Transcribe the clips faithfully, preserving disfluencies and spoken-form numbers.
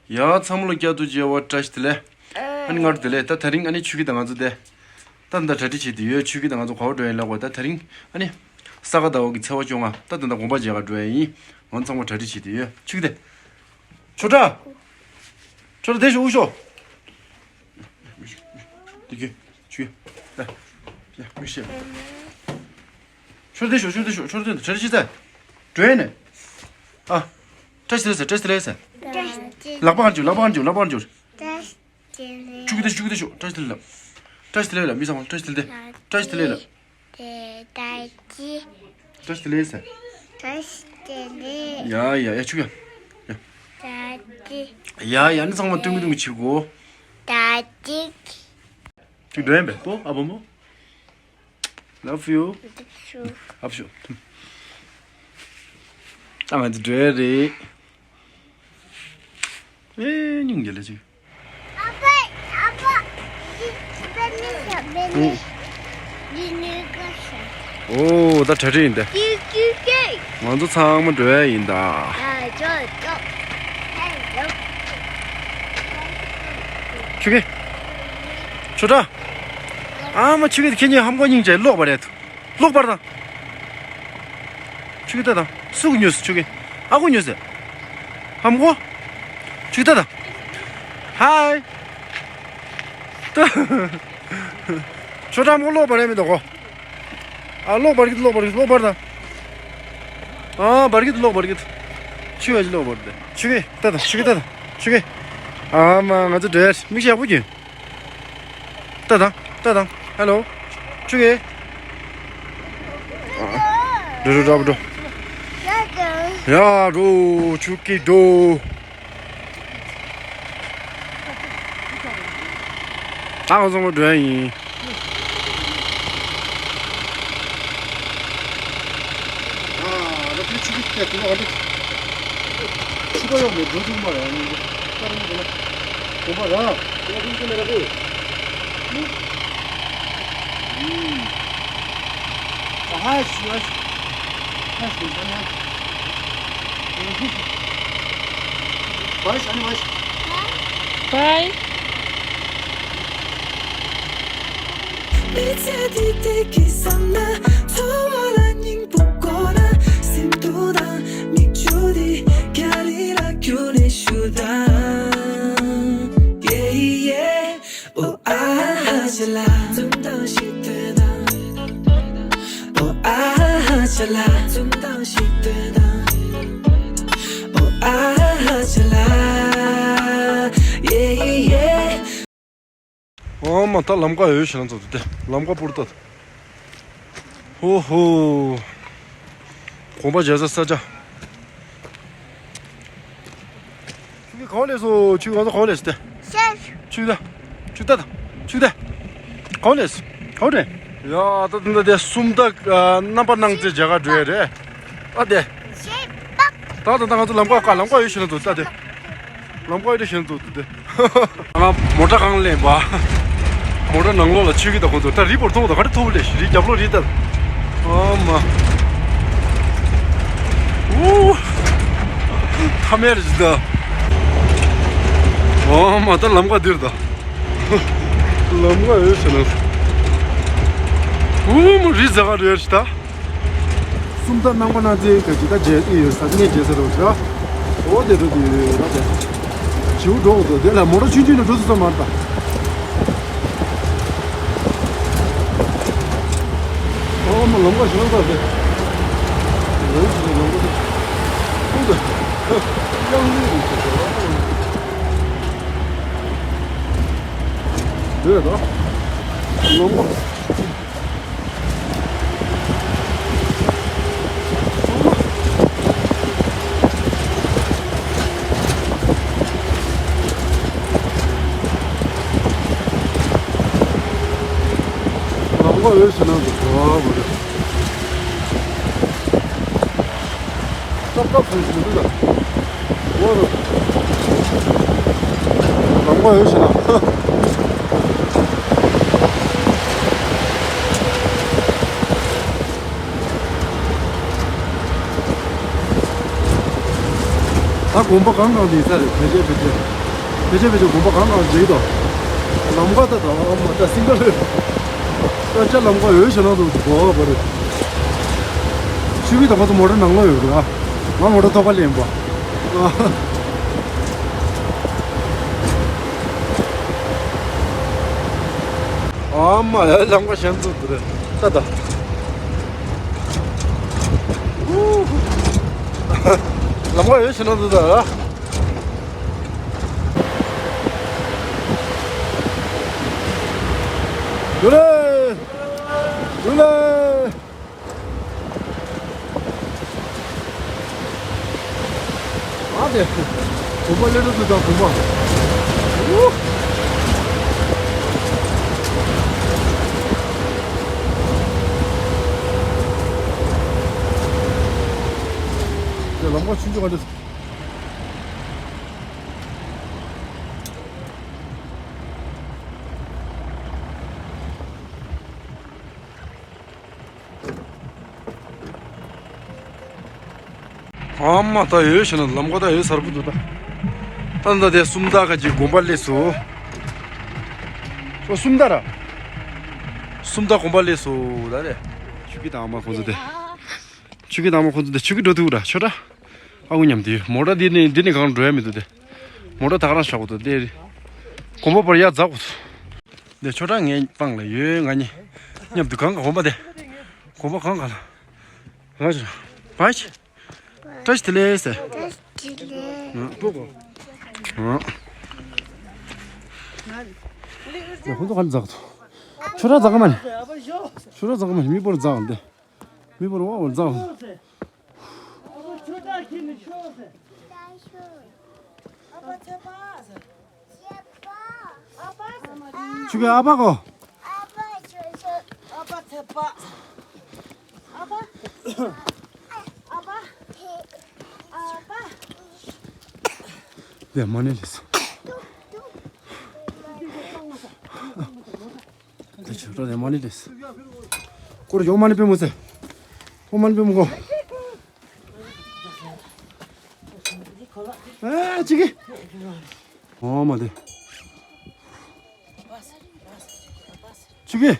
ཡ་ཚང་མ་ལ་བསྐྱར་དུ་མཇལ་བ་བཀྲ་ཤིས་བདེ་ལེགས། ཨ་ནི་སྔར་དུ་བདེ་ལེགས། ད་དེ་རིང་ཨ་ནི་ཆོས་སྐྱིད་དང་ང་ཚོ་དེ། ད་ད་གྲ་སྒྲིག་བྱེད་དུ་ཡོད། ཆོས་སྐྱིད་དང་ང་ཚོ་ག་པར་འགྲོ་ཡིན་ལབ་དགོས། ད་དེ་རིང་ཨ་ནི་ས་ག་ཟླ་བ་གི་ཚེས་པ་བཅོ་ལྔ། ད་ད་ད་དགོན་པ་མཇལ་ག་འགྲོ་ཡ་ཡིན། ང་ཚོ་ཚང་མ་གྲ་སྒྲིག་བྱེད་དུ་ཡོད། ཆོས་སྐྱིད་དེ། ཆོས་གྲགས། ཆོས་གྲགས་དེ་ཤོག་དབུ་ཤོག་དེ་གི་ཆུ། ད་ཡ་མི་ཤེས། ཆོས་གྲགས་དེ་ཤོག་ཆོས་གྲགས་དེ་ཤོག་ཆོས་གྲགས་དེ་གྲ་སྒྲིག་བྱེད་ཚར། འགྲོ་ཡ་ནས། ཨ། བཀྲ་ཤིས་བདེ་ལེགས་ཟེར། བཀྲ་ཤིས་བདེ་ལེགས་ཟེར། བཀྲ་ཤིས་བདེ་ལེགས། ལག་པ་གང་བྱོས། ལག་པ་གང་བྱོས། ལག་པ་གང་བྱོས། བཀྲ་ཤིས་བདེ་ལེགས། ཆུ་གི་དེ་ཤོག་དེ་ཤོག་བཀྲ་ཤིས་བདེ་ལེགས་ལབ། བཀྲ་ཤིས་བདེ་ལེགས་ལབ། མི་ཚང་མ་བཀྲ་ཤིས་བདེ་ལེགས། བཀྲ་ཤིས་བདེ་ལེགས་ལབ། བཀྲ་ཤིས་བདེ་ལེགས་ལབ། བཀྲ་ཤིས་བདེ་ལེགས་ཟེར། བཀྲ་ཤིས་བདེ་ལེགས། ཡ་ཡ་ཡ་ཆུ་ཡ། ཡ། བཀྲ་ཤིས། ཡ་ཡ་ནི་ཚང་མ་སྟོན་གི་སྟོན་གི་བྱེད་དགོས། བཀྲ་ཤིས། ཆུ་འགྲོ་ཡིན་པས་པོ་ཨ་བུ་མོ། Love you. ཨ་བུ་ཤོག་ད་ང་ཚོ་འགྲོ་ཡ་རེད། ཨེ་སྙིང་རྗེ་ལ་ཅིག་ཨ་ཕ། ཨ་ཕ། འདི་འདི་ནི་ཤ་འདི་ནི། འདི་ནི་ཀ་ཤ། ཨོ་ད་གྲ་སྒྲིག་ཡིན་ད། ཀྱི་ཀྱི་ཀྱི། ང་ཚོ་ཚང་མ་འགྲོ་ཡ་ཡིན་ད། ཨ་ཅོ་ཅོ། ཧེ་ཡོ། ཆོས་སྐྱིད། ཆོས་གྲགས། ཨ་མ་ཆོས་སྐྱིད་ཁྱེད་གཉིས་ཧམ་གོ་སྙིང་རྗེ་ལོག་པ་རེད། ལོག་པར་དང་། ཆུ་ཀི་ཏ་དང་། སུ་གུ་ཉོས་སུ་ཆུ་ཀི། ཨ་གུ་ཉོས་སུ། ཧམ་གོ། ཆུ་ཀི་ཏ་དང་། ཧའི། ཏ། ཆོ་ཀྲམ་གོ་ལོག་པར་ཡ་མི་འདུག་གོ། ཨ་ལོག་པར་གི་ལོག་པར་གི་ལོག་པར་དང་། ཨ་པར་གི་ལོག་པར་གི། ཆུ་ཡ་ལོག་པར་དེ། ཆུ་ཀི་ཏ་དང་ཆུ་ཀི་ཏ་དང་ཆུ་ཀི། ཨ་མ་ང་ཚོ་འདྲེ་མིག་ཤ་ཡག་པོ་གྱོན། ལྟ་དང་ལྟ་དང་། ཧེ་ལོ། ཆུ་ཀེ། འགྲོ་འགྲོ་འགྲོ་འགྲོ། ཡ་འགྲོ་ཆུ་ཀེ་འགྲོ། ད་ང་ཚོ་འགྲོ་ཡ་ཡིན། ཨ་ད་དེ་ཆུ་ཀེ་ཐད་ཀྱི་ལོ་འདི། ཆུ་པ་ཡོང་མེད་འགྲོ་ཐུབ་མ་རེད་ཨ་ནི། ད་རུང་འགྲོ་ན། གོམ་པ་ར། གོམ་པ་ཐུང་ཆུ་མེད་ར་གོ། ཨ་ཧ་ཤི་ཧ་ཤི། ཧ་ཤི་ཧ་ཤི། ཧ་ཤི་ཧ་ཤི། བའི། མི་ཚེ་འདི་བདེ་སྐྱིད་བསམ་ན། འཚོ་བ་ལ་སྙིང་པོ་དགོས་ན། སེམས་སྡུག་དང་མིག་ཆུ་འདི་རྒྱ་རི་ལ་རྒྱུག་ནས་ཞུ་དང་། Yeah, yeah. Oh, ah, ha, chala. Zum dang shi de dang. Oh, ah, ha, chala. Zum dang shi de dang. Oh, ah, ha, chala. Yeah, yeah. ཨོ་མ་ད་ལམ་ཀ་ཡོད་ཤི་ན་ཚོ་དེ་ལམ་ཀ་པུར་ཏ། ཧོ་ཧོ། གོམ་པ་རྒྱག་ས་ས་ཆ། ཆུ་གི་གང་ལས་སོ་ཆུ་གང་ས་གང་ལས་སྟེ། ཤེས། ཆུ་ད། ཆུ་ད་ད། ཆུ་ད། གང་ལས་སོ། གང་རེད། ཡ་ད་ད་ད་དེ་སུམ་ད་རྣམ་པ་སྣང་རྩེ་རྒྱ་གར་འགྲོ་ཡ་རེད། ཨ་དེ། ཤེས་པ། ད་ད་ད་ང་ཚོ་ལམ་ཀ་ཀ་ལམ་ཀ་ཡོད་ཤི་ན་ཚོ་ད་དེ། ལམ་ཀ་ཡོད་ཤི་ན་ཚོ་ད་དེ། ང་མོ་ཊ་གང་ལེན་པ། མོ་ཊ་ནང་ལོགས་ལ་ཆུ་གི་ད་ཁོ་ཚོ་ད་རི་བོར་ཐོག་ད་ག་རེ་ཐོག་ལས་ཤི་རི་རྒྱབ་ལོགས་རི་ད། ཨ་མ། ཨུ། ཐ་མལ་རེད་ད། ཨོ་མ་ད་ལམ་ཀ་འདིར་ད། ལམ་ཀ་ཡོད་ཟེར་ན། ཨུ་མ་རི་ཟ་ག་རེད་ད། སུམ་ད་ནང་པ་ན་ཚེ་ག་ཅི་ད་རྗེས་ཨི་ཡོད་ས་ནས་རྗེས་ས་རོ་ཤ། ཨོ་དེ་འགྲོ་དེ་ཡོད་ཡོད་ད་དེ། བྱིའུ་འགྲོ་འོ་དེ་ལ་མོ་ཊ་ཆུང་ཆུང་ནས་འགྲོ་ཐུབ་ས་མ་རེད་ད། ཨོ་མ་ལམ་ཀ་ཞེ་དྲག་ཟེར། ལམ་ཀ་ཟེར་ལམ་ཀ་ཟེར། ཁོང་ཚོ་ཡང་ལུས་རེད་ཟེར་ཟེར་བ། འདོད་ད། ལམ་ཀ། ལམ་ཀ་འོད་ཟེར་ནང་དུ་གྲོལ་བ་རེད། སྐབས་སྐབས་སུ་ཞིག་འདུག་ལ། འོ་རུ། ལམ་ཀ་འོད་ཟེར་ན། ད་དགོན་པ་གང་གང་དེ་ས་རེད། ཕལ་ཆེར་ཕལ་ཆེར་ཕལ་ཆེར་ཕལ་ཆེར་དགོན་པ་གང་གང་ཟིག་དང་། ལམ་ཁ་ད་ད་མ་ད་སིང་ག་ལོས་ད་ཅ་ལམ་ཁ་འོད་ཞེ་ན་འདུག་གོ་བ་རེད། ཆུ་བི་ད་ང་ཚོ་མོ་ཊ་ནང་ལོགས་ཡོད་རེད། ང་མོ་ཊ་ཐོག་ཁ་ལེན་པ། ཨ་མ་ཡ་ལམ་ཁ་ཞན་འདུག་རེད་ད་ད། ལམ་ཁ་ཡོད་ཕྱིན་ན་འདུག་ད། ཡོད་རེད། ཡོད་རེད། ཨ་དེ། གོམ་པ་ལེ་རུ་འདུག་ད་གོམ་པ། ཨུ། དེ་ལམ་ཁ་ཆུང་ཆུང་ག་འདྲ། ཨ་མ་ད་ཡོད་ཤི་ན་ལམ་ཁ་ད་ཡོད་གསར་པོ་འདུག་ད། ད་ད་དེ་སུམ་རྟགས་ཁ་ཅིག་དགོན་པ་སླེབས་སོ། ཨོ་སུམ་རྟགས་ར། སུམ་རྟགས་དགོན་པ་སླེབས་སོ་ད་རེད། ཆུ་ཁྱི་དང་ཨ་མ་ཁོང་ཚོ་དེ། ཆུ་ཁྱི་དང་ཨ་མ་ཁོང་ཚོ་དེ་ཆུ་ཁྱི་འགྲོ་ཐུབ་ར་ཆོ་ར། ཨ་ཁུ་མཉམ་དུ་མོ་ཊ་འདི་ནས་འདི་ནས་གང་འགྲོ་ཡ་མི་འདུག་དེ། མོ་ཊ་ད་ག་རང་བཞག་གོ་ཐུབ་དེ། དགོན་པ་བར་ཡ་འཛག་གོ་ཐུབ། འདི་ཆོ་འཕྲུལ་ངའི་པང་ལ་ཡོད་ང་གཉིས། མཉམ་དུ་གང་ག་གོམ་པ་དེ། གོམ་པ་གང་ག་ལ། རང་ཞིག་བ་ཤི། བཀྲ་ཤིས་བདེ་ལེགས་ཟེར། བཀྲ་ཤིས་བདེ་ལེགས། ང་སྤོ་གོ་ང་། ཡ་ཁོང་ཚོ་ག་ལ་འཛག་ཐུབ། ཆོ་འཕྲུལ་འཛག་གི་མ་རེད། ཆོ་འཕྲུལ་འཛག་གི་མ་རེད། མི་སྤོར་འཛག་འདི། མི་བོར་བ་བོར་ཛའོ། ཆུ་གི་ཨ་ཕ་གོ། དེ་མ་ནི་རེད། དེ་ཆུ་རོ་ནས་མ་ནི་རེད། སྐོར་ཡོང་མ་ནི་པེ་མོ་ཚེ། ཁོ་མ་ནི་པེ་མོ་གོ། ཨ་ཅི་གི། ཨོ་མ་དེ། ཅི་གི།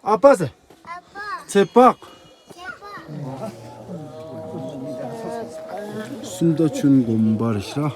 ཨ་པ་ཟེར། ཚེ་དཔག་སུམ་རྟགས་ཆུ་དགོན་པར་ཤ།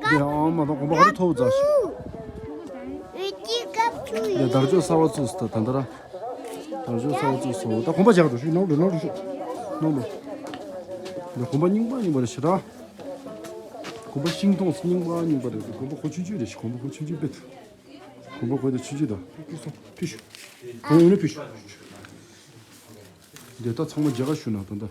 འདི་ཨ་མ་དང་གོམ་པ་ག་རེ་ཐོབ་ཙང་། འདི་དར་ལྕོག་གསར་བ་བཙུགས་སོང་ད་ད་ལྟ་ར། དར་ལྕོག་གསར་བ་བཙུགས་སོང་ད་གོམ་པ་རྒྱག་འགྲོ་ཤུགས་ནང་འགྲོ་ནང་འགྲོ་ཤུགས་ནང་འགྲོ། འདི་གོམ་པ་རྙིང་པ་རྙིང་པ་རེད་ཤི་ར། གོམ་པ་ཤིང་སྡོང་རྙིང་པ་རྙིང་པ་རེད། གོམ་པ་ཁོ་ཆུང་ཆུང་རེད་ཤི། གོམ་པ་ཁོ་ཆུང་ཆུང་དཔེ་ཐུ། གོམ་པ་ཁོ་དེ་ཆུང་ཆུང་དང་ཕུད་སོང་ཕུད་ཤུ། གོམ་ཡོད་ན་ཕུད་ཤུ། འདི་ད་ཚང་མ་རྒྱ་གར་ཤུ་ན་ད་ད།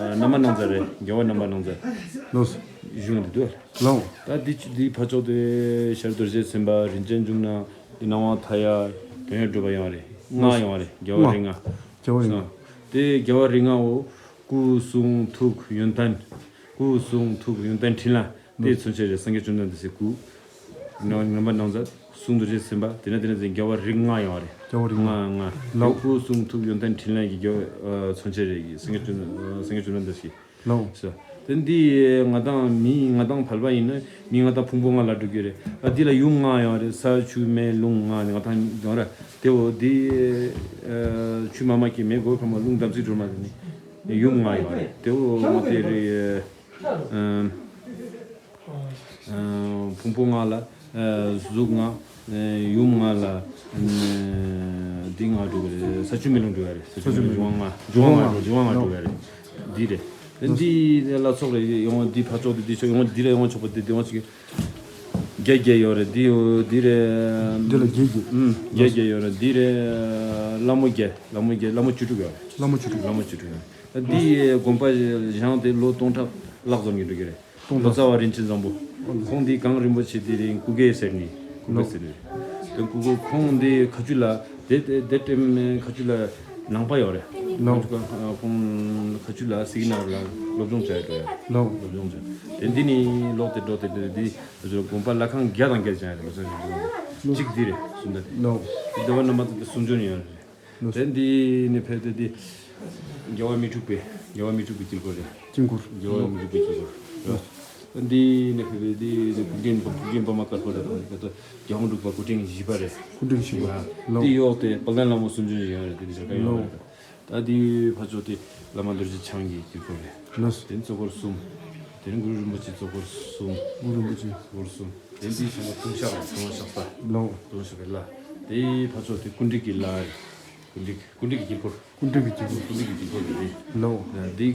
རྣམ་པ་སྣང་ཚ་རེད། རྒྱལ་བ་རྣམ་པ་སྣང་ཚ། ལོས། གཞུང་འདི་དུ། ལོ། ད་འདི་ཆུ་འདི་ཕ་ཕྱོགས་དེ་ཤར་རྡོ་རྗེ་སེམས་དཔའ་རིན་ཆེན་འབྱུང་གནས་འདི་སྣང་བ་མཐའ་ཡས་དོན་ཡོད་གྲུབ་པ་ཡོང་རེད། ལྔ་ཡོང་རེད། རྒྱལ་བ་རིགས་ལྔ། རྒྱལ་བ་རིགས་ལྔ། དེ་རྒྱལ་བ་རིགས་ལྔ་བོ། སྐུ་གསུང་ཐུགས་ཡོན་ཏན། སྐུ་གསུང་ཐུགས་ཡོན་ཏན་ཕྲིན་ལས་དེ་མཚོན་བྱེད་རེད། སངས་རྒྱས་བཅོམ་ལྡན་འདས་སའི་སྐུ། ནང་ངན་པ་ནང་མཛད་གསུང་རྡོ་རྗེ་སེམས་དཔའ་དེ་ན་དེ་ན་དེ་རྒྱལ་བ་རིགས་ལྔ་ཡོང་བ་རེད། རྒྱལ་བ་རིན་པོ། ང་ང་། ལགས། སྐུ་གསུང་ཐུགས་ཡོན་ཏན་འཕྲིན་ལས་ཀྱི་རྒྱལ་བ་མཚོན་བྱེད་རེད། སངས་རྒྱས་བཅོམ་ལྡན་འདས་ཀྱི། ལགས། དེ་འདི་ང་དང་མི་ང་དང་ཕལ་པ་ཡིན་ན་མི་ང་དང་ཕུང་པོ་ལྔ་ལ་འགྲོ་གི་རེད། ཨ་འདི་ལ་ཡུམ་ལྔ་ཡོད་རེད། ས་ཆུ་མེ་རླུང་ལྔ་ནི་ང་དང་ཡོད་རེད། དེ་འོ་འདི་ཆུ་མ་མ་གི་མེ་གོ་ཕ་མ་རླུང་དམ་ཚིག་སྒྲོལ་མ་དེ་ནི་ཡུམ་ལྔ་ཡོད་རེད། དེ་འོ་དེ་རེད། ཕུང་པོ་ལྔ་ལ་གཟུགས་ལྔ། ཡུམ་ལྔ་ལ་འདི་ལྔ་འགྲོ་གི་རེད། ས་ཆུ་མེ་རླུང་འགྲོ་ཡ་རེད། ས་ཆུ་མེ་རླུང་འགྲོ་ཡ་རེད། འགྲོ་ཡ་ལྔ་འགྲོ་ཡ་རེད། འདི་རེད། འདི་ལ་ཚོགས་རེ་ཡོང་། འདི་ཕ་ཚོགས་འདི་འདི་ཚོགས་ཡོང་། འདི་ལ་ཡོང་ཆོག་པ་འདི་འདི་ཡོང་ཆོག་གི། བརྒྱད་བརྒྱད་ཡོད་རེད། འདི་འདི་རེད། འདི་ལ་བརྒྱད་བརྒྱད། ཨུམ། བརྒྱད་བརྒྱད་ཡོད་རེད། འདི་རེད། ལྷ་མོ་བརྒྱད། ལྷ་མོ་བརྒྱད། ལྷ་མོ་བཅུ་དྲུག་ཡོད་རེད། ལྷ་མོ་བཅུ་དྲུག་ལྷ་མོ་བཅུ་དྲུག་ཡོད་རེད། འདི་དགོན་པ་བཞེངས་ཏེ་ལོ་སྟོང་ཕྲག་ལྷག་ཙམ་གྱི་འགྲོ་གི་རེད། ལོ་ཙཱ་བ་རིན་ཆེན་བཟང་པོ། ཁོང་འདི་གངས་རིན་པོ་ཆེ་འདི་རིང་སྐུ་སྒེར་ཟེར་ནི། སྐུ་སྒེར་ཟེར་ནི་རེད། དེ་སྐུ་སྒེར་ཁོང་འདི་ཁ་ཆུ་ལ་དེ་དེ་དེ་ཊེམ་ཁ་ཆུ་ལ་ནང་པ་ཡོད་རེད། ལོ། ཁོང་ཁ་ཆུ་ལ་སིག་ནར་ལ་སློབ་སྦྱོང་བྱས་ཡོད་རེད། ལོ། སློབ་སྦྱོང་བྱས། དེ་འདི་ནི་ལོག་སྟེ་འགྲོ་དེ་འདི་འདི་དགོན་པ་ལྷ་ཁང་བརྒྱ་དང་བརྒྱད་བྱས་ཡོད་རེད། གཅིག་འདི་རེད། གསུམ་ད་དེ། ལོ། དེ་བ་རྣམ་པ་དེ་སུམ་ཅུ་ཡོད་རེད། དེ་འདི་ནི་ཕེབས་ཏེ་འདི་རྒྱལ་བ་མི་འཁྲུགས་པའི་རྒྱལ་བ་མི་འཁྲུགས་པའི་དཀྱིལ་འཁོར་རེད། དཀྱིལ་འཁོར། རྒྱལ་བ་མི་འཁྲུགས་པའི་དཀྱིལ་འཁོར་རེད། འདི་ནི་ཕེབས་ཏེ་འདི་ནི་ཀུན་མཁྱེན་ཀུན་མཁྱེན་པདྨ་དཀར་པོ་རེད། ད་རྒྱལ་དབང་འབྲུག་པ་སྐུ་ཕྲེང་བཞི་པ་རེད། སྐུ་ཕྲེང་བཞི་པ། ལོ། འདི་འོག་དེ་དཔལ་ལྡན་ལྷ་མོ་སུམ་ཅུ་ཡོད་རེད། དེ་འདི་ཞལ་ཁ་ཡོད་རེད། ད་འདི་ཕ་ཕྱོགས་དེ་བླ་མ་རྡོ་རྗེ་འཆང་གི་དཀྱིལ་འཁོར་རེད། ལོ། དེ་ནི་གཙོ་འཁོར་གསུམ། དེ་ནི་གུ་རུ་རིན་པོ་ཆེ་གཙོ་འཁོར་གསུམ། གུ་རུ་རིན་པོ་ཆེ། གཙོ་འཁོར་གསུམ། དེ་འདི་ཚང་མ་གཏུམ་ཤག་རེད། གཏུམ་ཤག་ས། ལོ། གཏུམ་ཤག་རེད་ལ། དེ་ཕ་ཕྱོགས་དེ་སྐུ་འདྲ་གི་ལ་རེད། སྐུ་འདྲ་སྐུ་འདྲ་གི་དཀྱིལ་འཁོར། སྐུ་འདྲ་གི་དཀྱིལ་འཁོར། སྐུ་འདྲ་གི་དཀྱིལ་འཁོར་རེད། ལོ། འདི་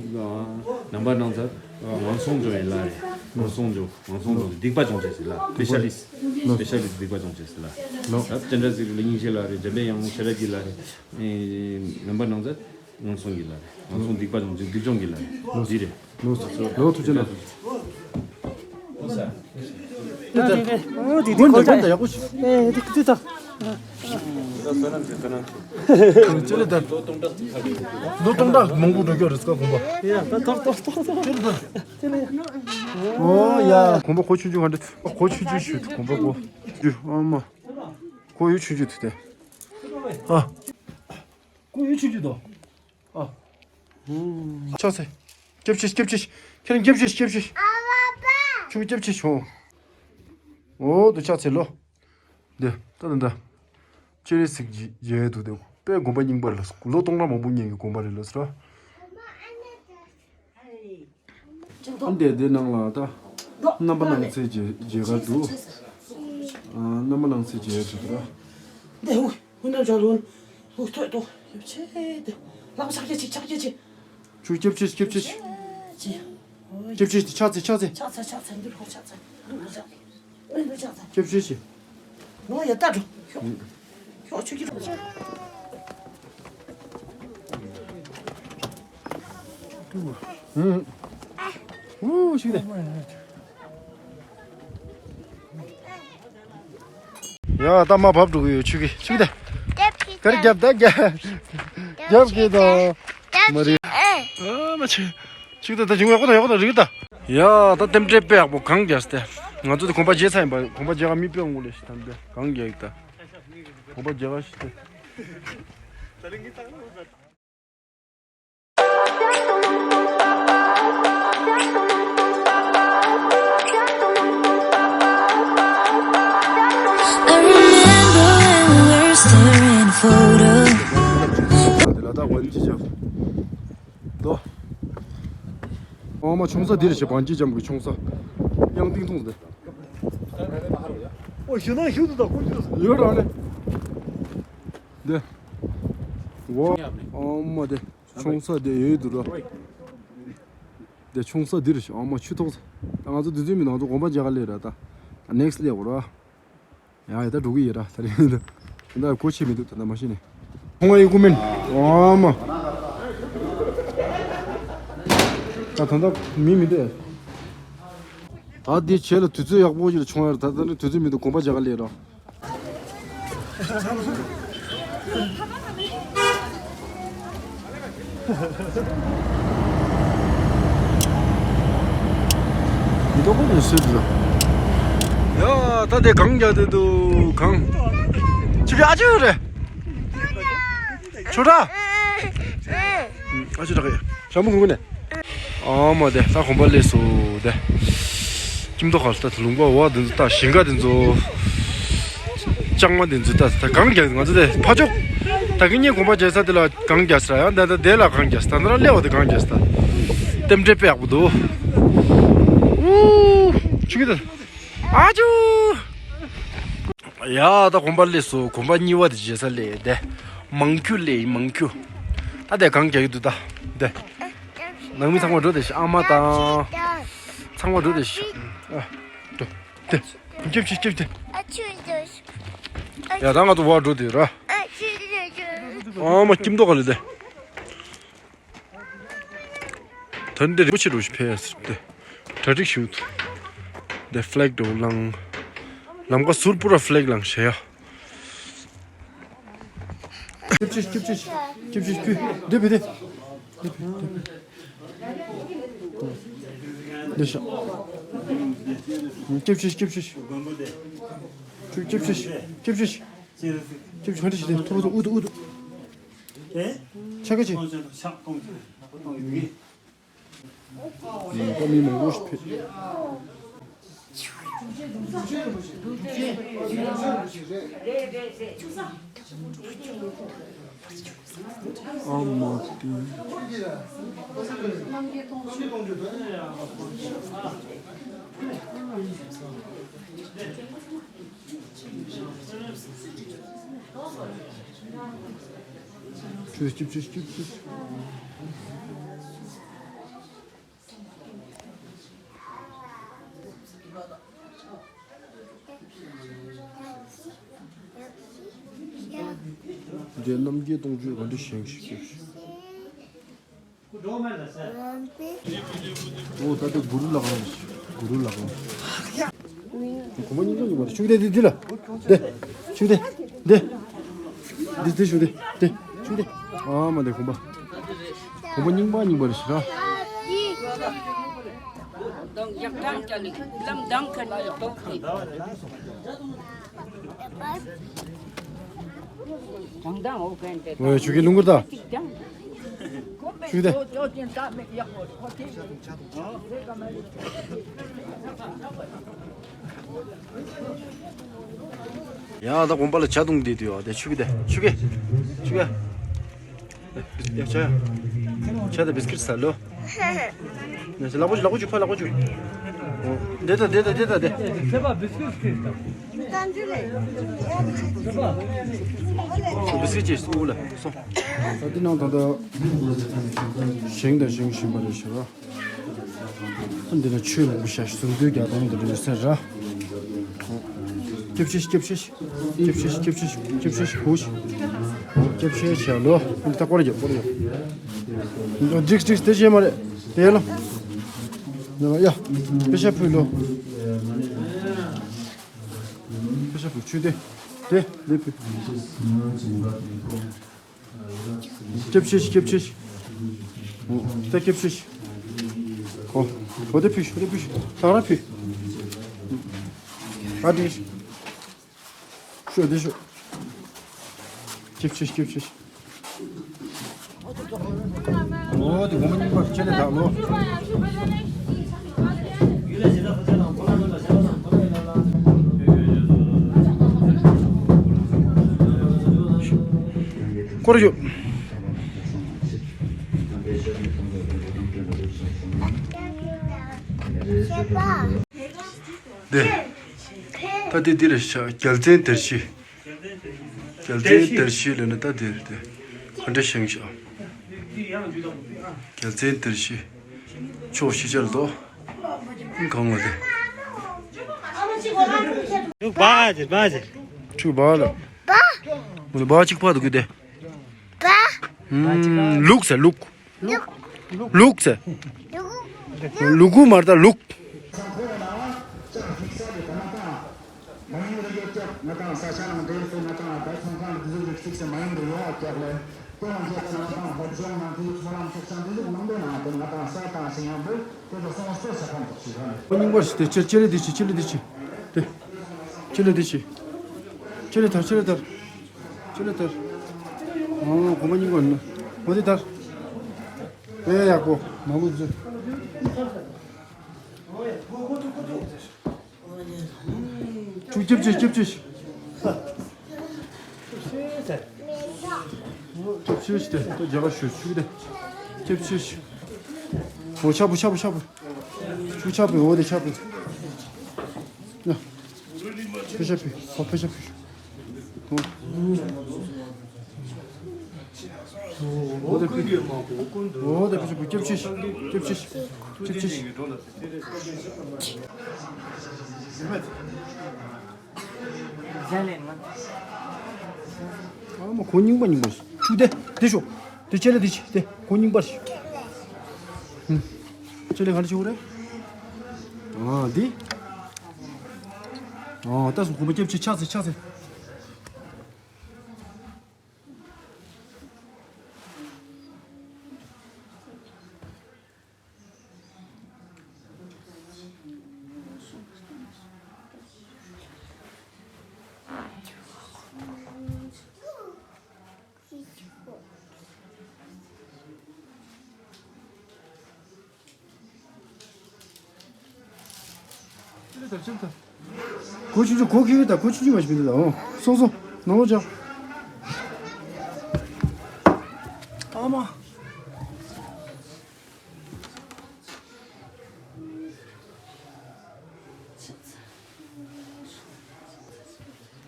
རྣམ་པར་སྣང་མཛད་ངན་སོང་སྦྱོང་བའི་ལ་རེད། ངན་སོང་སྦྱོང་ངན་སོང་སྦྱོང་སྡིག་པ་སྦྱོང་བྱེད་ཟེར་ལ། སྤེ་ཤ་ལིསི། ལོ། སྤེ་ཤ་ལིསི་སྡིག་པ་སྦྱོང་བྱེད་ཟེར་ལ། ལོ། ད་སྤྱན་རས་གཟིགས་ལ་སྙིང་རྗེ་ལ་རེད། འཇམ་པའི་དབྱངས་ཤེས་རབ་ཀྱི་ལ་རེད། རྣམ་པར་སྣང་མཛད་ངན་སོང་གི་ལ་རེད། ངན་སོང་སྡིག་པ་སྦྱོང་སྡིག་སྦྱོང་གི་ལ་རེད། འདི་རེད། ལོ། ལོ། ཐུགས་རྗེ་གནང་། ཨོ་དེ་དེ་ཁོ་ད་ཡག་པོ་ཞིག་ཨེ་དེ་དེ་ད། ལོ་སྟོང་ཕྲག་མང་པོ་འགྲོ་རྒྱུ་རེད་ཀ་དགོན་པ། ཡ་ད་ཐོག་ཐོག་ཐོག་ཐོག་དེ་ལ་ཡ། ཨོ་ཡ། དགོན་པ་གོ་ཆུང་ཆུང་ག་འདྲ། གོ་ཆུང་ཆུང་ཞུ་དགོན་པ་གོ། ཨ་མ། གོ་ཡུ་ཆུང་ཆུང་དུ་དེ། ཨ། ཀུ་ཡུ་ཆུ་ཆུ་དོ། ཨ། ཕྱག་འཚལ། སྐྱབས་མཆི་སྐྱབས་མཆི། ཁྱེད་རང་སྐྱབས་མཆི་སྐྱབས་མཆི། ཆུ་སྐྱབས་མཆི་ཆུ། འོ་དུ་ཕྱག་འཚལ་ལོ། འདི་ད་ད་ད། སྤྱན་རས་གཟིགས་མཇལ་དུ་དེ་དཔེ་དགོན་པ་རྙིང་པ་རེད་ལ། ལོ་སྟོང་ཕྲག་མང་པོ་སྔོན་གྱི་དགོན་པ་རེད་ལ་ཟེར། ཨ་འདས་དེ་ནང་ལ་ད་རྣམ་པ་སྣང་ཚད་མཇལ་མཇལ་ཁ་འདུག་ཨ་རྣམ་པ་སྣང་ཚད་མཇལ་འདུག་ར། འདས་འུ་འུ་ནམ་ཇ་ལུན་འུ་ཐོད་དོ་ཡོ་ཆེ་དེ་ལག་ཕྱག་རྒྱ་ཅིག་ཕྱག་རྒྱ་ཅིག་ཆུ་སྐྱབས་ཆེ་སྐྱབས་ཆེ་ཆེ་ཆེ་སྐྱབས་ཆེ་ཕྱག་འཚལ་ཕྱག་འཚལ་ཕྱག་འཚལ་འདུག་རོ་ཕྱག་འཚལ་འདུག་རོ་ཕྱག་འཚལ། སྐྱབས་ཆེ་ཆེ། ནོ་ཡ་ད་འགྲོ། ཤོག་ཤོག་ཆུ་ཁྱི་འགྲོ། ཧུམ། ཧུ་ཤི་དེ། ཡ་ད་མ་བབ་འགྲོ་གི་ཡོད་ཆུ་ཁྱི་ཆུ་ཁྱི་དེ། གར་རྒྱབ་ད་རྒྱབ། རྒྱབ་གི་ད། མ་རེད། ཨ་མ་ཆུ། ཅིག་ད་ད་ཅིག་ཡག་པོ་དང་ཡག་པོ་དང་རིག་ད། ཡ་ད་རྟེན་འབྲེལ་དཔེ་ཡག་པོ་གང་རྒྱག་སྟེ། ང་ཚོ་དེ་གོམ་པ་རྒྱག་ཚར་ཡིན་པ། གོམ་པ་རྒྱག་ག་མི་དཔེ་འོང་ལེ་ཞིག་ད་འདི་གང་རྒྱག་ཡིག་ད། གོམ་པ་རྒྱག་ག་ཞིག་སྟེ། I remember when we were staring at a photo. དེ་ལ་ད་ཝན་ཇི་ཇམ། དོ། ཨོ་མ་ཆུང་ས་འདིར་བྱེད། བང་ཇི་ཇམ་གི་ཆུང་ས། དབྱངས་ཏིང་ཐུང་སྟེ། ཨོ་ཞེ་ནང་ཞུ་དུ་ད་ཀུན་ཏུ། ཡོད་ར་ནི། འདི། ཝོ། ཨོ་མ་དེ། ཆུང་ས་དེ་ཡོད་དུ་ར། དེ་ཆུང་ས་འདིར་བྱེད། ཨོ་མ་ཆུ་ཐོག་ས། ད་ང་ཚོ་དུས་ཚོད་མི་ནང་ཚོ་དགོན་པ་རྒྱ་གར་ལས་ར་ད། ནེགསི་ལེ་བོ་ར། ཡ་ཡ་ད་འགྲོ་གི་ཡིན་ར་ད་རེད་འདུག་ད་གོ་ཆེ་མི་འདུག་ད་ད་མ་ཤེས་ནས། ཁོང་ཨེ་ཀུ་མིན། ཨོ་མ། ད་ད་ད་མི་མི་འདུག་ད་འདི་བྱས་ལ་དུས་ཚོད་ཡག་པོ་ཞིག་ལ་བྱུང་ཡ་ར། ད་ད་ནི་དུས་ཚོད་མི་འདུག་དགོན་པ་རྒྱ་གར་ལས་ར། མི་ཐོག་པོ་ནས་སུས་དུ། ཡ་ད་དེ་གང་རྒྱག་དེ་འདུག་གང་། ཅི་ག་ཨ་ཅོ་རེད། ཆོ་ར། ཨ་ཆོ་ར་གི། ཞྭ་མོ་གུང་ནས། ཨ་མ་དེ་ད་གོམ་པ་ལས་སོ་དེ། ཁྱིམ་ཐོག་ཁར་ད་ལུང་པ་བ་དེ་ཚོ་ད་ཞིང་ཁ་དེ་ཚོ། ལྕང་མ་དེ་ཚོ་ད་ད་གང་རྒྱག་ང་ཚོ་དེ་ཕ་ཕྱོགས། ད་གི་ཉིན་གོམ་པ་བྱེད་ས་དེ་ལ་གང་རྒྱག་ས་ཡང་ད་ད་དེ་ལ་གང་རྒྱག་ས་ད་ན་ར་སླེ་བ་དེ་གང་རྒྱག་ས་ད། རྟེན་འབྲེལ་དཔེ་ཡག་པོ་འདུག་ཨུ། ཆུ་གི་ད། ཨ་ཅུ། ཡ་ད་གོམ་པ་སླེབས་སོ། གོམ་པ་གཉིས་པ་དེ་བྱེད་ས་སླེབས་དེ། མང་ཁྱུ་སླེབས་ཡིན་མང་ཁྱུ། ད་དེ་གང་རྒྱག་གི་འདུག་ད། དེ། ནང་མི་ཚང་མ་འགྲོ་དེ་ཤི་ཨ་མ་དང་། ཚང་མ་འགྲོ་དེ་ཤི། ཨ། འགྲོ། དེ། སྐྱབས་ཤིག་སྐྱབས་དེ། ཡ་ད་ང་ཚོ་བ་འགྲོ་དེ་ར། ཨ་མ་ཁྱིམ་ཐོག་ག་ལེ་དེ། ད་འདི་རིན་པོ་ཆེ་རུ་ཕེབས་ཏེ། གྲ་སྒྲིག་ཞུ། འདི་ཕི་ལེག་འགྲོ་ལང་། ལམ་ཀ་ཟུར་པུ་ར་ཕི་ལེག་ལང་ཞེ་ཡ། སྐྱབས་ཆེ་སྐྱབས་ཆེ་སྐྱབས་ཆེ་ཕུ། འདི་ཕུ་འདི། འདི་ཤ། སྐྱབས་ཆེ་སྐྱབས་ཆེ། སྐྱབས་ཆེ་སྐྱབས་ཆེ། སྐྱབས་ཆེ་ག་འདྲ་ཞིག་དེ་ཐོ་རོ་ཐོ་ཨུ་ཐུ་ཨུ་ཐུ། ཕྱག་ག་ཅི། ད་མི་མང་པོ་ཞིག་ཕེབས། ཨ་མ་ཏི། ཆུ་སྐྱིབས་ཆུ་སྐྱིབས་ཆུ། འདྲེ་རྣམ་རྒྱལ་སྟོང་བཅུ་ག་འདྲ་བཞེངས་ཤིག་སྐྱིབས་ཤིག་ཨོ་ད་ལྟ་གུ་རུ་ལག་ཁང་རེད། གུ་རུ་ལག་ཁང་། གོང་མ་རྙིང་པ་རྙིང་པ་རེད། ཤུགས་དེ་འདི་འདི་ལ། འདི། ཤུགས་དེ། འདི། འདི་འདི་ཤུགས་དེ། འདི། ཤུགས་དེ། ཨ་མ་འདི་གོང་མ། གོང་མ་རྙིང་པ་རྙིང་པ་རེད་ཤག་ཨོ་ཆུ་གི་ལུང་གུར་ད། ཆུ་དེ། ཡ་ད་དགོན་པ་ལ་ཇ་བཏུང་བསྡད་དུས་ཡ་དེ་ཆུ་གི་དེ་ཆུ་གི་ཆུ་གི་ཡ་ཇ་ཡ་ཇ་དང་བིས་ཀིཊ་ཟ་ལོ། ཡ་ཇ་ལག་པ་ཆུ་ལག་པ་ཆུ་ཕ་ལག་པ་ཆུ། འདི་ད་འདི་ད་འདི་ད་འདི། བིས་ཀིཊ་ཅིག་སུ་ལ་སོང་། ད་འདི་ནང་ད་ལྟ་བཞེངས་དང་བཞེངས་བཞིན་པ་རེད་ཤག་འདི་ལ་ཆོས་མང་པོ་བཞག་གསུང་འདུས་རྒྱ་སྟོང་འདི་འདྲ་ཡོད་ས་ར། སྐྱབས་ཤིག་སྐྱབས་ཤིག་སྐྱབས་ཤིག་སྐྱབས་ཤིག་སྐྱབས་ཤིག་ཧུ་ཤིག་སྐྱབས་ཤིག་བྱ་ལོ། འདི་ད་སྐོར་རྒྱབ་སྐོར་རྒྱབ། འགྲིག་འགྲིག་དེ་བྱས་མ་རེད། དེ་ལ། ཡ། པེ་ཤ་ཕུལ་ལོ། པེ་ཤ་ཕུལ་ཆུ་དེ། དེ་ལེ་ཕུལ། སྐྱབས་ཤིག་སྐྱབས་ཤིག་ད་སྐྱབས་ཤིག་ཨོ། ཨོ་དེ་ཕུལ་ཤོག་དེ་ཕུལ་ཤོག་ད་ར་ཕུལ། ཨ་དེ། ཤོག་དེ་ཤོག་སྐྱབས་ཤིག་སྐྱབས་ཤིག་ཨོ་དེ་སྒོ་མ་རྙིང་པ་ཁྱེར་ནས་ད་ལོ། སྐོར་ཡོད། འདི། ད་འདི་འདི་རེད་ཤག་རྒྱལ་བཙན་དར་ཤི། རྒྱལ་བཙན་དར་ཤི་ལབ་ན་ད་འདི་རེད་དེ། ག་འདྲ་བཞེངས་ཤག་རྒྱལ་བཙན་དར་ཤི། ཕྱོགས་བཞི་ཆར་དོ། གང་ལ་དེ། ཕྲུ་གུ་བ་ལ། མོ་ལ་བ་གཅིག་ཕ་དུ་གི་དེ། ལུག་ཟེར་ལུག་ལུག་ཟེར། ལུག་མ་རེད་ད་ལུག་རྙིང་པར་ཞིག་དེ་ཅི་ཅི་ལེ་དེ་ཅི་ཅི་ལེ་དེ་ཅི་དེ་ཅི་ལེ་དེ་ཅི་ཅི་ལེ་དར་ཅི་ལེ་དར། ཅི་ལེ་དར། ཨོ་གོང་མ་སྙིང་པོ་ནི། འོ་དེ་ལྟར། ཨེ་ཡག་པོ་མ་ལུས་ཚུལ། ཆུ་སྐྱབས་ཆེ་སྐྱབས་ཆེ། སྐྱབས་ཆེ་ཞིག་དེ་ད་རྒྱ་གར་ཞུ་ཆུ་དེ། སྐྱབས་ཆེ་ཞིག་འོ་ཆ་པོ་ཆ་པོ་ཆ་པོ། ཆུ་ཆ་པོ་འོ་དེ་ཆ་པོ། ན། ཕེ་ཤ་ཕེ། ཧོ་ཕེ་ཤ་ཕེ། འོ་དེ་ཕེ། འོ་དེ་ཕེ་ཤ་ཕེ། སྐྱབས་ཆེ་ཞིག་སྐྱབས་ཆེ་ཞིག་སྐྱབས་ཆེ་ཞིག་ཨ་མ་གོ་རྙིང་པ་རྙིང་པ་ཞིག་ཆུ་དེ་དེ་ཤོག་དེ་ཆེ་ལ་དེ་ཆེ་དེ་གོ་རྙིང་པ་ཞིག་ཧུམ། ཆེ་ལ་ག་ལ་ཆེ་བོ་རེད། ཨ་འདི། ཨ་ད་སོ་གོམ་པ་སྐྱབས་ཆེ་ཆག་ཚེ་ཆག་ཚེ། གོ་ཆུང་ཆུང་གོ་ཁེ་ད་གོ་ཆུང་ཆུང་མ་ཞིག་མི་འདུག་ད། ཨོ་སོང་སོང་ནང་ལོགས་ཅག་ཨ་མ།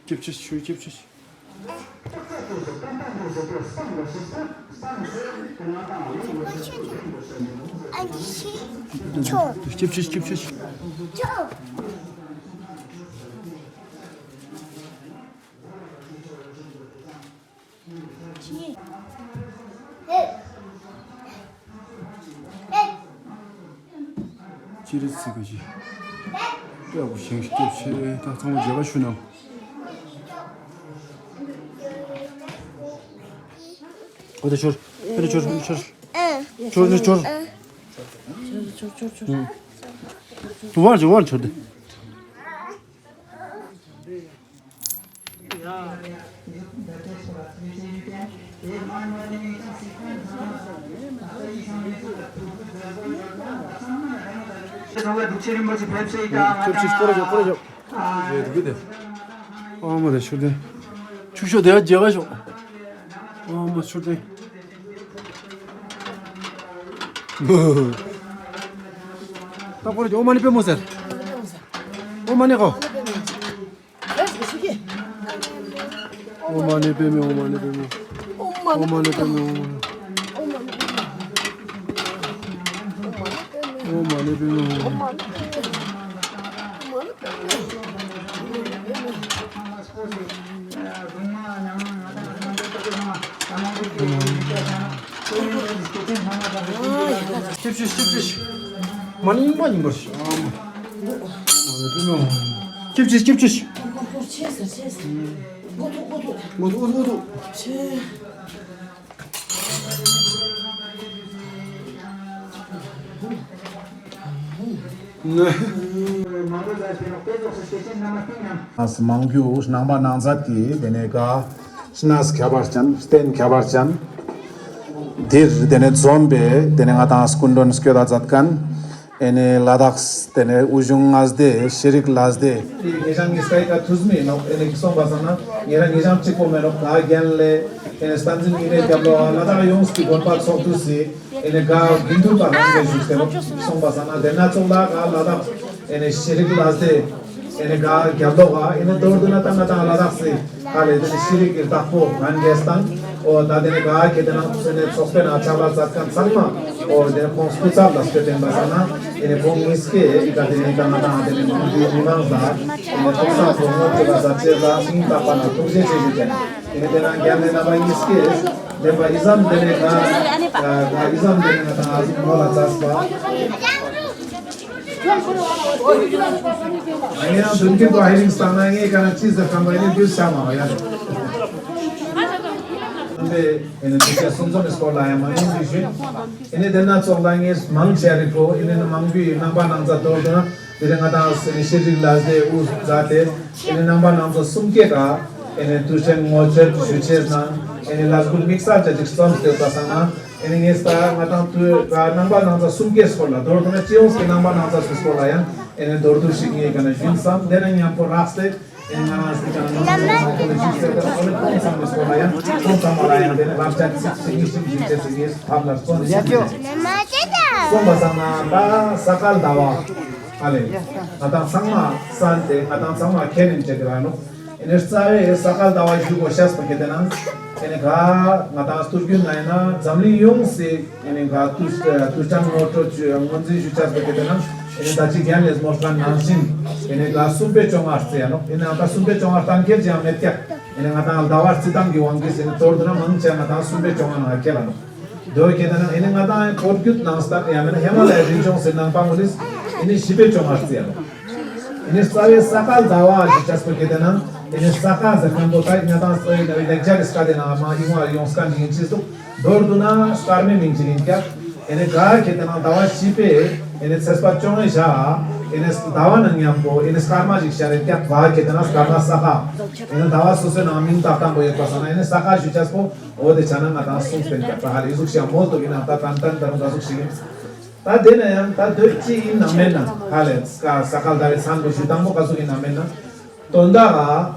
སྐྱབས་ཆེ་ཞུ། སྐྱབས་ཆེ་ཞུ། སྐྱབས་ཆེ་སྐྱབས་ཆེ་ཞུ། ཅི་རེད་ཟེར་ག་ཞིག་དཔེ་ཡག་པོ་བཞེངས་ཤིག་སྐྱབས་ཆེ། ད་ཚང་མ་མཇལ་ཁ་ཞུ་གནང་། ཨོ་དེ་ཆོར། ཨོ་དེ་ཆོར། ཨོ་དེ་ཆོར། ཆོར་ནི་ཆོར། དུ་བར་ཆོ་བར་ཆོར་དེ། ཁྱོད་ཀྱིས་སྐོར་ར་ཞོག་སྐོར་ར་ཞོག་ཨ་མ་དེ་ཤུར་དེ། ཆུ་ཤོག་དེ་ཡ་རྒྱལ་བ་ཤོག་ཨ་མ་ཤུར་དེ། ད་སྐོར་ར་ཞོག་ཨོཾ་མ་ཎི་པདྨེ་ཟེར། ཨོཾ་མ་ཎི་ཧོ། ཨོཾ་མ་ཎི་པདྨེ། ཨོཾ་མ་ཎི་པདྨེ། ཨོཾ་མ་ཎི་པདྨེ། ཨོཾ་མ་ཎི་པདྨེ། ཨོཾ་མ་ཎི་པདྨེ། ཨོཾ་མ་ཎི་པདྨེ། སྐྱབས་ཆེ་སྐྱབས་ཆེ། མ་ཎི་མ་ཎི་མ་ཤི། སྐྱབས་ཆེ་སྐྱབས་ཆེ། ཨུ་ཐུ་ཨུ་ཐུ། མང་པོ་རྣམ་པ་སྣ་ཚོགས་ཀྱིས་དེ་ནས་ག་ཤི་ན་ཁྱད་པར་ཅན་རྟེན་ཁྱད་པར་ཅན་འདིར་དེ་ནས་འཛོམས་པའི་དེ་ནས་ང་དང་སྐུ་མགྲོན་སྐྱོད་ད་མཛད་མཁན་ཨེ་ནས་ལ་དྭགས་དེ་ནས་དབུས་གཞུང་མངའ་སྡེ་ཤེས་རིག་བླ་སྡེ། ངེད་ཅག་གཉིས་ཀའི་ཀ་ཐུགས་མི་ནོག་ཨེ་ནས་ཀྱི་སོང་པ་སང་ན་ངེད་རང་ངེད་ཅག་གཅིག་པོ་མེད་ནོག་ད་རྒན་ལས་ཨེ་ནས་བསྟན་འཛིན་ཉི་མའི་རྒྱབ་ལོགས་ལ་དྭགས་ཡོངས་ཀྱི་དགོན་པ་ཚོགས་འདུ་སི་ཨེ་ནས་ག་དགེ་འདུན་པ་རྣམས་ཀྱིས་བཞུགས་ཏེ་ནོག་སོང་པ་སང་ན་དེ་ན་ཚོགས་ལ་ག་ལ་དྭགས་ཨེ་ནས་ཤེས་རིག་བླ་སྡེ་ཨེ་ནས་ག་རྒྱབ་ལོགས་ག་ཨེ་ནས་མདོར་བསྡུ་ན་ད་ང་དང་ལ་དྭགས་སི་ཧ་ལས་དེ་ནས་ཤེས་རིག་གི་བདག་པོ་ང་རྒྱལ་དང་། ཨོ་ད་དེ་ནས་ག་གེ་དེ་ནང་དུ་སོང་ནས་ཚོགས་པའི་ནང་ཆགས་པ་མཛད་མཁན་ཚང་མ་ཨོ་དེ་ནས་ཁོང་སྐུ་ཚབ་ལ་སྐྱོད་བསྟན་པ་ཟེར་ན་དེ་ནས་ཁོང་གཉིས་ཀས་ཨི་ཀ་དེ་ནས་ད་ང་དང་དེ་ནས་མང་པོའི་མི་མང་ལ་དེ་ནས་ཐོག་ས་ཐོག་ངོ་སྤྲོད་པ་ཟ་ཆེད་ལ་སྙིང་ཐག་པ་ནས་ཐུགས་རྗེ་ཆེ་ཞུ་ཅན། དེ་ནས་དེ་ནང་རྒྱ་མི་རྣམ་པ་གཉིས་ཀས་བདེན་པ་ཨི་ཙམ་དེ་ནས་ད་ཨི་ཙམ་དེ་ནས་ང་དང་ཨ་ཟུག་ངོ་ལ་མཛད་པ། ངས་ཡང་མདུན་སྐྱོད་པ་ཧེ་རིང་བཏང་ན་ངས་ག་ན་ཅི་ཟེར་ཁམས་པ་ཡིན་རྒྱུ་ས་མ་བ་ཡ། ཨེ་ནས་དེ་ཆ་གསུམ་ཚོགས་ནས་སྐོར་ལ་ཡང་མ་ཡིན་པའི་ཞུས། ཨེ་ནས་དེ་ན་ཚོགས་ལ་ངས་མང་ཆེ་རིག་གོ་ཨེ་ནས་མང་པོའི་རྣམ་པ་སྣ་ཚོགས་དོར་དོན་དེ་རིང་ང་དང་ཨེ་ནས་ཤེས་རིག་བླ་སྡེ་དབུ་མཛད་དེ་ཨེ་ནས་རྣམ་པ་སྣ་ཚོགས་གསུམ་ཀའི་ཀ་ཨེ་ནས་དུས་ཆེན་ངོ་སྤྲོད་ཞུ་ཆེད་ན། ཨེ་ནི་ལས་འགུལ་དམིགས་བསལ་ཅིག་བརྩམས་ཏེ་ད་སང་ན་ཨེ་ནི་ངས་ད་ང་དང་དུ་ད་ནང་པ་ནང་ཚ་གསུམ་གའི་སྐོར་ལ་མདོར་བསྡུ་ན་སྤྱི་ཡོངས་ཀྱི་ནང་པ་ནང་ཚ་སུ་སྐོར་ལ་ཡང་ཨེ་ནི་མདོར་བསྡུ་ཞིག་ངས་ག་ན་ཞུན་བསམ་དེ་ན་མཉམ་པོ་རགས་ཏེ། ཨེ་ང་རང་ཚོ་ཀྱང་ནང་པ་ནང་པ་ལ་ཞུ་ཟེར་ཏེ་ཨོ་ལེ་ཁོང་ཚང་མའི་སྐོར་ལ་ཡང་ཁོང་ཚང་མ་ལ་ཡང་དེ་ནི་བབ་ཆགས་ཚིག་ཚིག་ཉིས་ཤིག་ཞུ་ཅེས་ཟེར་ངས་ཐབས་ལ་བརྩོན་ཞིག་ཡོད། སོང་པ་སང་ན་ད་ས་ག་ཟླ་བ་ཨ་ལེ་ང་དང་ཚང་མ་གསན་ཏེ་ང་དང་ཚང་མ་ཁས་ལེན་བྱེད་ཀྱི་ར་ནོ། ཨེ་ནི་རྩ་བའི་ས་ག་ཟླ་བ་ཞུ་དགོས་ཤེས་པ་གལ་ཏེ་ན། ཨེ་ནི་ག་ང་དང་སྟོད་རྒྱུན་ན་ཡིན་ན་འཛམ་གླིང་ཡོངས་སུ་ཨེ་ནི་ག་དུས་དུས་ཆེན་ངོ་སྤྲོད་ཅུ་ངོས་འཛིན་ཞུ་ཆགས་པ་གལ་ཏེ་ན། ཨེ་ནི་ད་ཅི་རྒན་ལས་མོལ་མཁན་ནང་བཞིན་ཨེ་ནི་ག་གསུམ་པའི་བཅོ་ལྔ་རྩི་ཡ་ནོ། ཨེ་ནི་ང་དང་གསུམ་པའི་བཅོ་ལྔ་གཏན་འཁེལ་ཅི་ཡང་མེད་ཀྱག་ཨེ་ནི་ང་དང་ཟླ་བ་རྩི་སྟངས་ཀྱི་དབང་གིས་ཨེ་ནི་མདོར་བསྡུ་ན་མང་ཆེ་ང་དང་གསུམ་པའི་བཅོ་ལྔ་ནང་ཁེལ་ལ་ནོ། དོ་གལ་ཏེ་ན་ཨེ་ནི་ང་དང་སྐོར་རྒྱུད་ནང་སྟབས་ཡང་མིན་ན་ཧི་མ་ལ་ཡའི་རི་ལྗོངས་སུ་ནང་པ་ངོས་ནས་ཨེ་ནི་བཞི་པའི་བཅོ་ལྔ་རྩི་ཡ་ནོ། ཨེ་ནི་རྩ་བའི་ས་ག་ཟླ་བ་ཞེས་བྱ་སོ་གལ་ཏེ་ན་ཨེ་ནི་ས་ག་ཟེར་མཁན་པོ་ད་ང་དང་ས་ཡི་ལེགས་སྦྱར་གྱི་སྐད་དེ་ནང་མ་ཡོང་བ་ཡོང་སྐད་ཅིག་ཡིན་ཅི་སུ་མདོར་བསྡུ་ན་སྐར་མའི་མིང་ཅིག་ཡིན་ཀྱང་ཨེ་ནི་ག་གལ་ཏེ་ན་ཟླ་བ་བཞི་པའི་ཨེ་ནི་ཚེས་པ་བཅོ་ལྔ་བཞག་ཨེ་ནི་ཟླ་བ་ནང་མཉམ་པོ་ཨེ་ནི་སྐར་མ་ཞིག་བཞག་རེད་ཀྱང་ག་གལ་ཏེ་ན་སྐར་མ་ས་ག་ཨེ་ནི་ཟླ་བ་སོ་སོའི་ནང་མིང་བཏགས་སྟངས་པོ་ཡོད་པ་སོང་ན་ཨེ་ནི་ས་ག་ཞུ་བྱ་སོ་འོ་དེ་བྱ་ན་ང་དང་གསུངས་ཏེ་ཀྱང་ད་ཧ་ལས་ཟུག་ཞིག་མོལ་དུ་ཡིན་ན་ད་ཏན་ཏན་ད་རུང་ད་ཟུག་ཞིག་ཡིན། ད་དེ་ན་ཡང་ད་དོན་ཅི་ཡིན་ནམ་མེད་ན་ཧ་ལས་ཀ་ས་ག་ཟླ་བའི་མཚན་པོ་ཞུ་དང་པོ་ག་ཟུག་ཡིན་ནམ་མེད་ན། དོན་དག་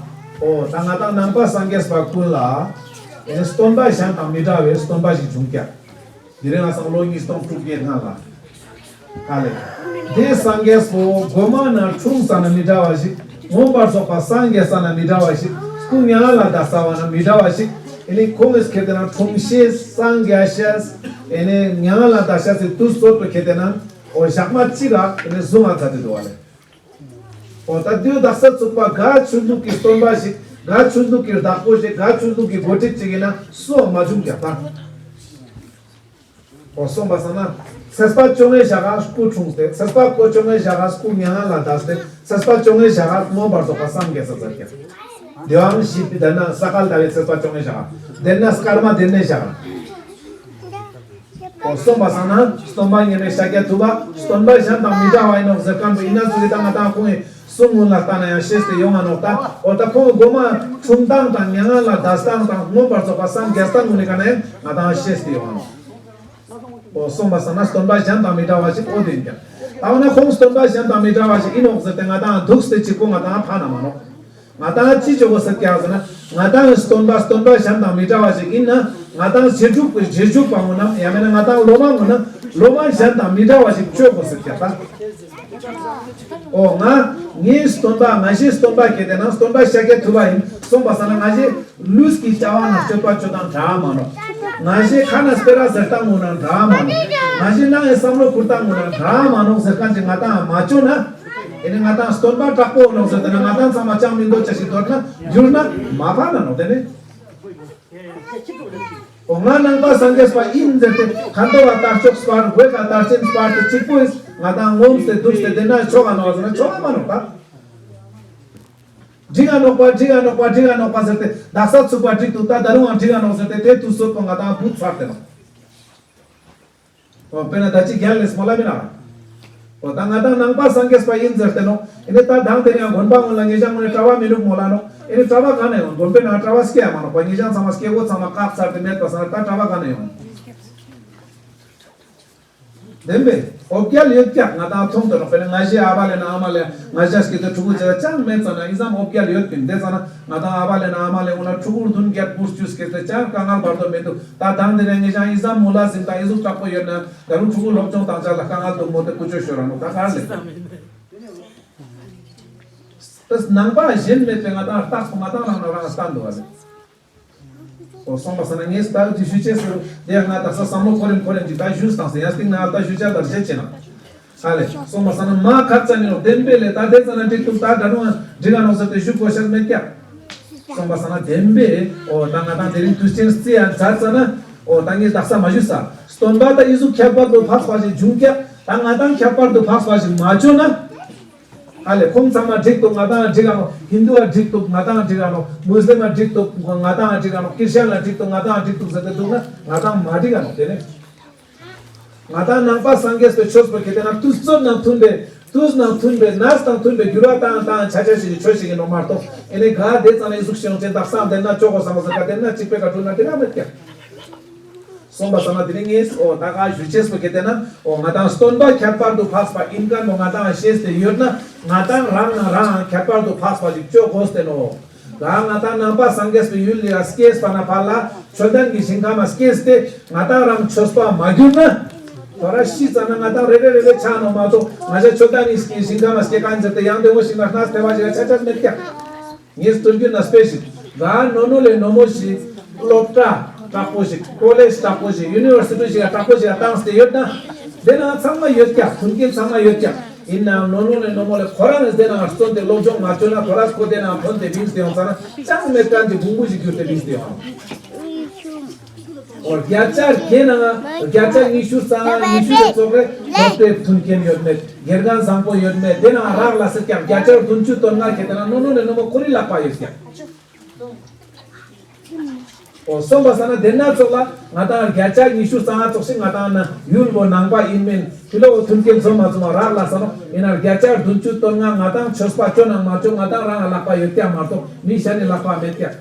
ཨོ་ད་ང་དང་ནང་པ་སངས་རྒྱས་པ་ཀུན་ལ་ཨེ་སྟོན་པ་གཞན་དང་མི་འདྲ་བའི་སྟོན་པ་ཞིག་བྱུང་ཀྱག་དེ་རིང་ང་སང་ལོ་ཉིས་སྟོང་དྲུག་བརྒྱའི་སྔ་ལ་ཧ་ལས། དེ་སངས་རྒྱས་པོ་གོ་མ་ན་འཁྲུངས་ས་ན་མི་འདྲ་བ་ཞིག་མངོན་པར་རྫོགས་པ་སངས་རྒྱས་ས་ན་མི་འདྲ་བ་ཞིག་སྐུ་མྱ་ངན་ལས་འདས་ས་བ་ན་མི་འདྲ་བ་ཞིག་ཨེ་ནི་ཁོང་གིས་ཁྱེར་ཏེ་ན་འཁྲུངས་ཤེས་སངས་རྒྱས་ཤེས་ཨེ་ནི་མྱ་ངན་ལས་འདས་ཤེས་སི་དུས་ཚོད་དུ་ཁྱེར་ཏེ་ན་འོ་ཞག་མ་གཅིག་ལ་ཨེ་ནི་བཟུང་བ་མཛད་དེ་འདུག་བ་ལས། འོ་ད་དུས་དག་ས་ཚུགས་པ་ག་ཆོས་ལུགས་ཀྱི་སྟོན་པ་ཞིག་ག་ཆོས་ལུགས་ཀྱི་བདག་པོ་ཞིག་ག་ཆོས་ལུགས་ཀྱི་འགོ་ཁྲིད་ཅིག་ཡིན་ན་སུའང་མ་བྱུང་ཀྱག་ད། འོ་སོང་པ་སང་ན། ཚེས་པ་བཅོ་ལྔའི་ཞག་ག་སྐུ་འཁྲུངས་ཏེ། ཚེས་པ་བཅོ་ལྔའི་ཞག་ག་སྐུ་མྱ་ངན་ལས་འདས་ཏེ། ཚེས་པ་བཅོ་ལྔའི་ཞག་ག་མངོན་པར་རྫོགས་པ་སངས་རྒྱས་ས་མཛད་ཀྱང་། དེའང་ཞིབ་པའི་དེ་ན་ས་ག་ཟླ་བའི་ཚེས་པ་བཅོ་ལྔའི་ཞག་ག་དེ་ན་སྐར་མ་དེ་ནས་ཞག་ག་འོ་སོང་པ་སང་ན། སྟོན་པ་མཉམ་མེད་ཤཱཀྱ་ཐུབ་པ། སྟོན་པ་གཞན་དང་མི་འདྲ་བ་ཡིན་ནོག་ཟེར་མཁན་པོ་ཡིན་ན་ཚུལ་ད་ང་དང་ཁོང་གི་གསུང་ངོ་ལ་ལྟ་ན་ཡང་ཤེས་ཏེ་ཡོང་ང་ནོག་ད། འོ་ད་ཁོང་གི་མགོ་མ་འཁྲུངས་སྟངས་དང་མྱ་ངན་ལས་འདས་སྟངས་དང་མངོན་པར་རྫོགས་པ་སངས་རྒྱས་སྟངས་ངོ་ནས་ག་ན་ཡང་ང་དང་ཤེས་ཏེ་ཡོང་ང་ནོག་འོ་སོང་པ་སང་ན་སྟོན་པ་གཞན་དང་མི་འདྲ་བ་ཞིག་འོ་དེ་ཡིན་ཀྱང་། ད་འོ་ན་ཁོང་སྟོན་པ་གཞན་དང་མི་འདྲ་བ་ཞིག་ཡིན་ནོག་ཟེར་ཏེ་ང་དང་འདུག་སྟེ་གཅིག་པོ་ང་དང་ཕ་ན་མ་ནོག་ང་དང་ཅི་བྱེད་དགོས་ཟེར་ཀྱང་ཟེར་ན། ང་དང་སྟོན་པ་སྟོན་པ་གཞན་དང་མི་འདྲ་བ་ཞིག་ཡིན་ན། ང་དང་རྗེས་འཇུག་པའི་རྗེས་འཇུག་པ་ངོ་ན་ཡང་མིན་ན་ང་དང་སློབ་མ་ངོ་ན་སློབ་མ་གཞན་དང་མི་འདྲ་བ་ཞིག་བྱེད་དགོས་ཟེར་ཀྱང་ད། འོ་ང་ངའི་སྟོན་པ་ང་ཞེས་སྟོན་པ་གལ་ཏེ་ན་སྟོན་པ་ཤཱཀྱ་ཐུབ་པ་ཡིན་སོང་པ་སང་ན་ང་ཞེས། ལུས་ཀྱི་བྱ་བ་ན་སྤྱོད་པ་སྤྱོད་སྟངས་འདྲ་མ་ནོག་ང་ཞེས་ཁ་ན་སྤེ་ར་ཟེར་སྟངས་ངོ་ན་འདྲ་མ་ནོག་ང་ཞེས་ནང་ནས་བསམ་བློ་འཁུར་སྟངས་ངོ་ན་འདྲ་མ་ནོག་ཟེར་མཁན་ཅིག་ང་དང་མ་བྱུང་ན། ཨེ་ནི་ང་དང་སྟོན་པ་དྲག་པོ་ནོག་ཟེར་ཏེ་ན་ང་དང་ཚང་མ་ཅང་མི་འདོད་ཅེས་ཤིག་འདོད་ན་འགྱུར་ན་མ་ཕན་ན་ནོག་དེ་ནི། འོ་ང་ནང་པ་སངས་རྒྱས་པ་ཡིན་ཟེར་ཏེ་ཁ་འདོགས་པ་དར་ལྕོག་སྤར་འོས་པ་དར་ཆེན་སྤར་ཏེ་གཅིག་པོས་ང་དང་ངོམས་ཏེ་འདུག་སྟེ་བསྡད་ན་ཆོག་ག་ནོག་ཟེར་ན་ཆོག་ག་མ་ནོག་ད། འགྲིག་ག་ནོག་པ་འགྲིག་ག་ནོག་པ་འགྲིག་ག་ནོག་པ་ཟེར་ཏེ་དག་ས་ཚུགས་པ་འགྲིག་འདུག་ད་ད་རུང་ཡང་འགྲིག་ག་ནོག་ཟེར་ཏེ་དེ་དུས་ཚོད་པོ་ང་དང་བུད་ཚར་ཏེ་ནོག་འོ་དཔེར་ན་ད་ཅི་རྒན་ལས་མོ་ལ་མིན་ན། འོ་ད་ང་དང་ནང་པ་སངས་རྒྱས་པ་ཡིན་ཟེར་ཏེ་ནོག་ཨེ་ནི་ད་དང་དེ་ནས་ཡང་དགོན་པ་ངོ་ལ་ངེད་ཅག་ངོ་ནས་གྲྭ་པ་མི་འདུག་མོ་ལ་ནོག་ཨེ་ནི་གྲྭ་པ་ག་ནས་ཡོང་དགོན་པའི་ནང་གྲྭ་པ་སྐྱེ་ཡ་མ་ནོག་པ་ངེད་ཅག་ཚང་མ་སྐྱེ་བོ་ཚང་མ་བཀག་ཚར་ཏེ་མེད་པ་སང་ད་གྲྭ་པ་ག་ནས་ཡོང་། བདེན་པས། འོ་བརྒྱལ་ཡོད་ཀྱག་ང་དང་མཐོང་དུ་ནོག་དཔེར་ན་ང་ཞེས་ཨ་བ་ལེ་ན་ཨ་མ་ལེ་ང་ཞ་སྐྱེ་དུ་ཕྲུ་གུ་བྱེད་ཅང་མེད་ཙ་ན་ཨི་ཙམ་འོ་བརྒྱལ་ཡོད་པིན་དེ་ཙ་ན་ང་དང་ཨ་བ་ལེ་ན་ཨ་མ་ལེ་འོ་ན་ཕྲུ་གུར་བདུན་བརྒྱད་དགུ་བཅུ་སྐྱེ་དུ་ཅང་དཀའ་ངལ་བར་དོ་མེད་དུ་ད་དང་དེ་རེ་ངེད་ཅག་ཨི་ཙམ་མོ་ལ་ཟིན་ད་ཨི་ཟུག་དྲག་པོ་ཡོད་ན་ད་རུང་ཕྲུ་གུ་སློབ་སྦྱོང་དང་ཅག་ལ་དཀའ་ངལ་འདུག་མོ་དེ་ཀུ་ཅོ་ཤོར་ར་ནོག་ད་ག་ལེ། ད་ནང་པ་གཞན་མེད་པའི་ང་དང་རྟགས་པོ་ང་དང་རང་ན་རང་ལྟ་འདུག་བ་ལེ། འོ་སོང་པ་སང་ན་ངས་ལྟ་རྒྱུ་ཞུ་ཅེས་སུ་དེ་ཡང་ང་ད་ས་བསམ་བློ་འཁོར་རིམ་འཁོར་རིམ་གྱི་ད་ཞུས་དང་ཟེར་ཡང་སྟེང་ན་ད་ཞུ་ཅེས་ད་བཤད་ཅེ་ན། ཨ་ལེ་སོང་པ་སང་ན་མ་ཁ་ཙ་ནི་ནོ་བདེན་པས་ལེ་ད་དེ་ཙ་ན་འགྲིག་ཐུབ་ད་ད་རུང་འགྲིག་ག་ནོ་ཟེར་ཏེ་ཞུ་དགོས་ཤེས་མེད་ཀྱག་སོང་པ་སང་ན་བདེན་པས་འོ་ད་ང་དང་དེ་རིང་དུས་ཆེན་རྩི་ཡང་ཚར་ཙ་ན་འོ་ད་ངས་དག་ས་མ་ཞུ་ས་སྟོན་པ་ད་ཡི་ཟུག་ཁྱད་པར་དུ་འཕགས་པ་ཞིག་བྱུང་ཀྱག་ད་ང་དང་ཁྱད་པར་དུ་འཕགས་པ་ཞིག་མ་བྱུང་ན། ཨ་ལེ་ཁོང་ཚང་མ་འགྲིག་འདུག་ང་དང་འགྲིག་ག་ནོ། ཧིན་དུ་བ་འགྲིག་འདུག་ང་དང་འགྲིག་ག་ནོ། མུས་ལིམ་བ་འགྲིག་འདུག་ང་དང་འགྲིག་ག་ནོ། ཁྲི་སྟན་ལ་འགྲིག་འདུག་ང་དང་འགྲིག་འདུག་ཟེར་ཏེ་འདུག་ན་ང་དང་མ་འགྲིག་ག་ནོ་དེ་ནི། ང་དང་ནང་པ་སངས་རྒྱས་པའི་ཆོས་པོ་གལ་ཏེ་ན་དུས་ཚོད་ནང་མཐུན་པའི་ དུས་དང་མཐུན་པའི་ནས་དང་མཐུན་པའི་འགྱུར་བ་བཏང་བཏང་ཆ་ཆ་ཞིག་གི་ཆོས་ཤིག་ཡིན་ནོ་མ་གཏོགས། ཨེ་ནས་ག་དེ་ཙམ་ནས་གཟུགས་ཤིང་ཅན་དག་སང་དེ་ན་ཅོག་གོ་སང་གོ་ཟེར་ག་དེ་ན་གཅིག་པའི་ག་དྲུག་ན་དེ་ན་མེད་ཀྱང་། སོང་པ་ས་ན་དེ་རིང་ངས་འོ་ད་ག་ཞུ་ཆེས་པོ་གེ་དེ་ན་འོ་ང་དང་སྟོན་པ་ཁྱད་པར་དུ་འཕགས་པ་ཨིན་མཁན་མོ་ང་དང་ཤེས་ཏེ་ཡོད་ན་ང་དང་རང་ན་རང་ཁྱད་པར་དུ་འཕགས་པ་ཞིག་ཅོག་གོ་སྟེ་ནོ། ད་ང་དང་ནང་པ་སངས་རྒྱས་པའི་ཡུལ་ལ་སྐྱེས་པ་ན་ཕར་ལ་མཆོད་རྟེན་གྱི་ཞིང་ཁམས་སྐྱེས་ཏེ་ང་དང་རང་ཆོས་པ་མ་གྱུར་ན། ད་ར་ཤི་ཙ་ན་ང་དང་རེ་རེ་རེ་རེ་ཆགས་ནོ་མ་གཏོགས་ང་ཅག་མཆོད་རྟེན་གྱི་ཞིང་ཁམས་སྐྱེ་མཁན་ཟེར་ཏེ་ཡང་དེ་འོ་ཞིག་ན་གནས་དེ་བ་ཞིག་ལ་ཆ་ཆ་མེད་ཀྱང་། ངས་སྟོན་རྒྱུ་ན་དཔེ་ཞིག་ག་ནོ་ནོ་ལས་ནོ་མོ་ཞིག་སློབ་གྲྭ་དྲག་པོ་ཞིག་ཀོ་ལེཇ་དྲག་པོ་ཞིག་ཡུ་ནི་ཝར་སི་ཊི་ཞིག་དྲག་པོ་ཞིག་བཏང་སྟེ་ཡོད་ན། དེ་ན་ཚང་མ་ཡོད་ཀྱང་མཐུན་རྐྱེན་ཚང་མ་ཡོད་ཀྱང་། ཡིན་ནའང་ནོ་ནོ་ནས་ནོ་མོ་ལས་ཁོ་རང་ནས་དེ་ནང་བརྩོན་ཏེ་སློབ་སྦྱོང་མ་བྱོས་ན་ཁོ་རང་ཁོ་དེ་ནང་ཐོན་ཏེ་བིངས་ཏེ་ཡོང་ཙ་ན་ཅང་མེད་མཁན་གྱི་བོང་བུ་ཞིག་གྱུར་ཏེ་བིངས་ཏེ་ཡོང་། འོ་བརྒྱ་ཆ་བརྒྱ་ནང་བརྒྱ་ཆ་ཉི་ཤུ་རྩ་ལྔ་ཉི་ཤུ་དེ་ཙོག་རེ་སློབ་གྲྭའི་མཐུན་རྐྱེན་ཡོད་མེད། དགེ་རྒན་བཟང་པོ་ཡོད་མེད་དེ་ནང་རག་ལ་སྲིད་ཀྱང་བརྒྱ་ཆ་བདུན་ཅུ་དོན་ལྔ་ཁྱེད་དེ་ན་ནོ་ནོ་ནས་ནོ་མོ་ཁོ་རི་ལག་པ་ཡོད་ཀྱང་། འོ་སོང་པ་ས་ན་དེ་ན་ཚོགས་ལ་ང་དང་བརྒྱ་ཆ་ཉི་ཤུ་རྩ་ལྔ་ཚོགས་ཤིག་ང་དང་ན་ཡུལ་བོ་ནང་པ་ཡིན་མིན་ཕི་ལོ་བོ་མཐུན་རྐྱེན་ཚོ་མ་ཚོ་མ་རག་ལ་ས་ནོ་ཡིན་ན་བརྒྱ་ཆ་བདུན་ཅུ་དོན་ལྔ་ང་དང་ཆོས་པ་ཅོ་ནང་མ་ཅོ་ང་དང་རང་ལ་ལག་པ་ཡོད་ཀྱང་མ་གཏོགས་མི་གཞན་ནི་ལག་པ་མེད་ཀྱང་།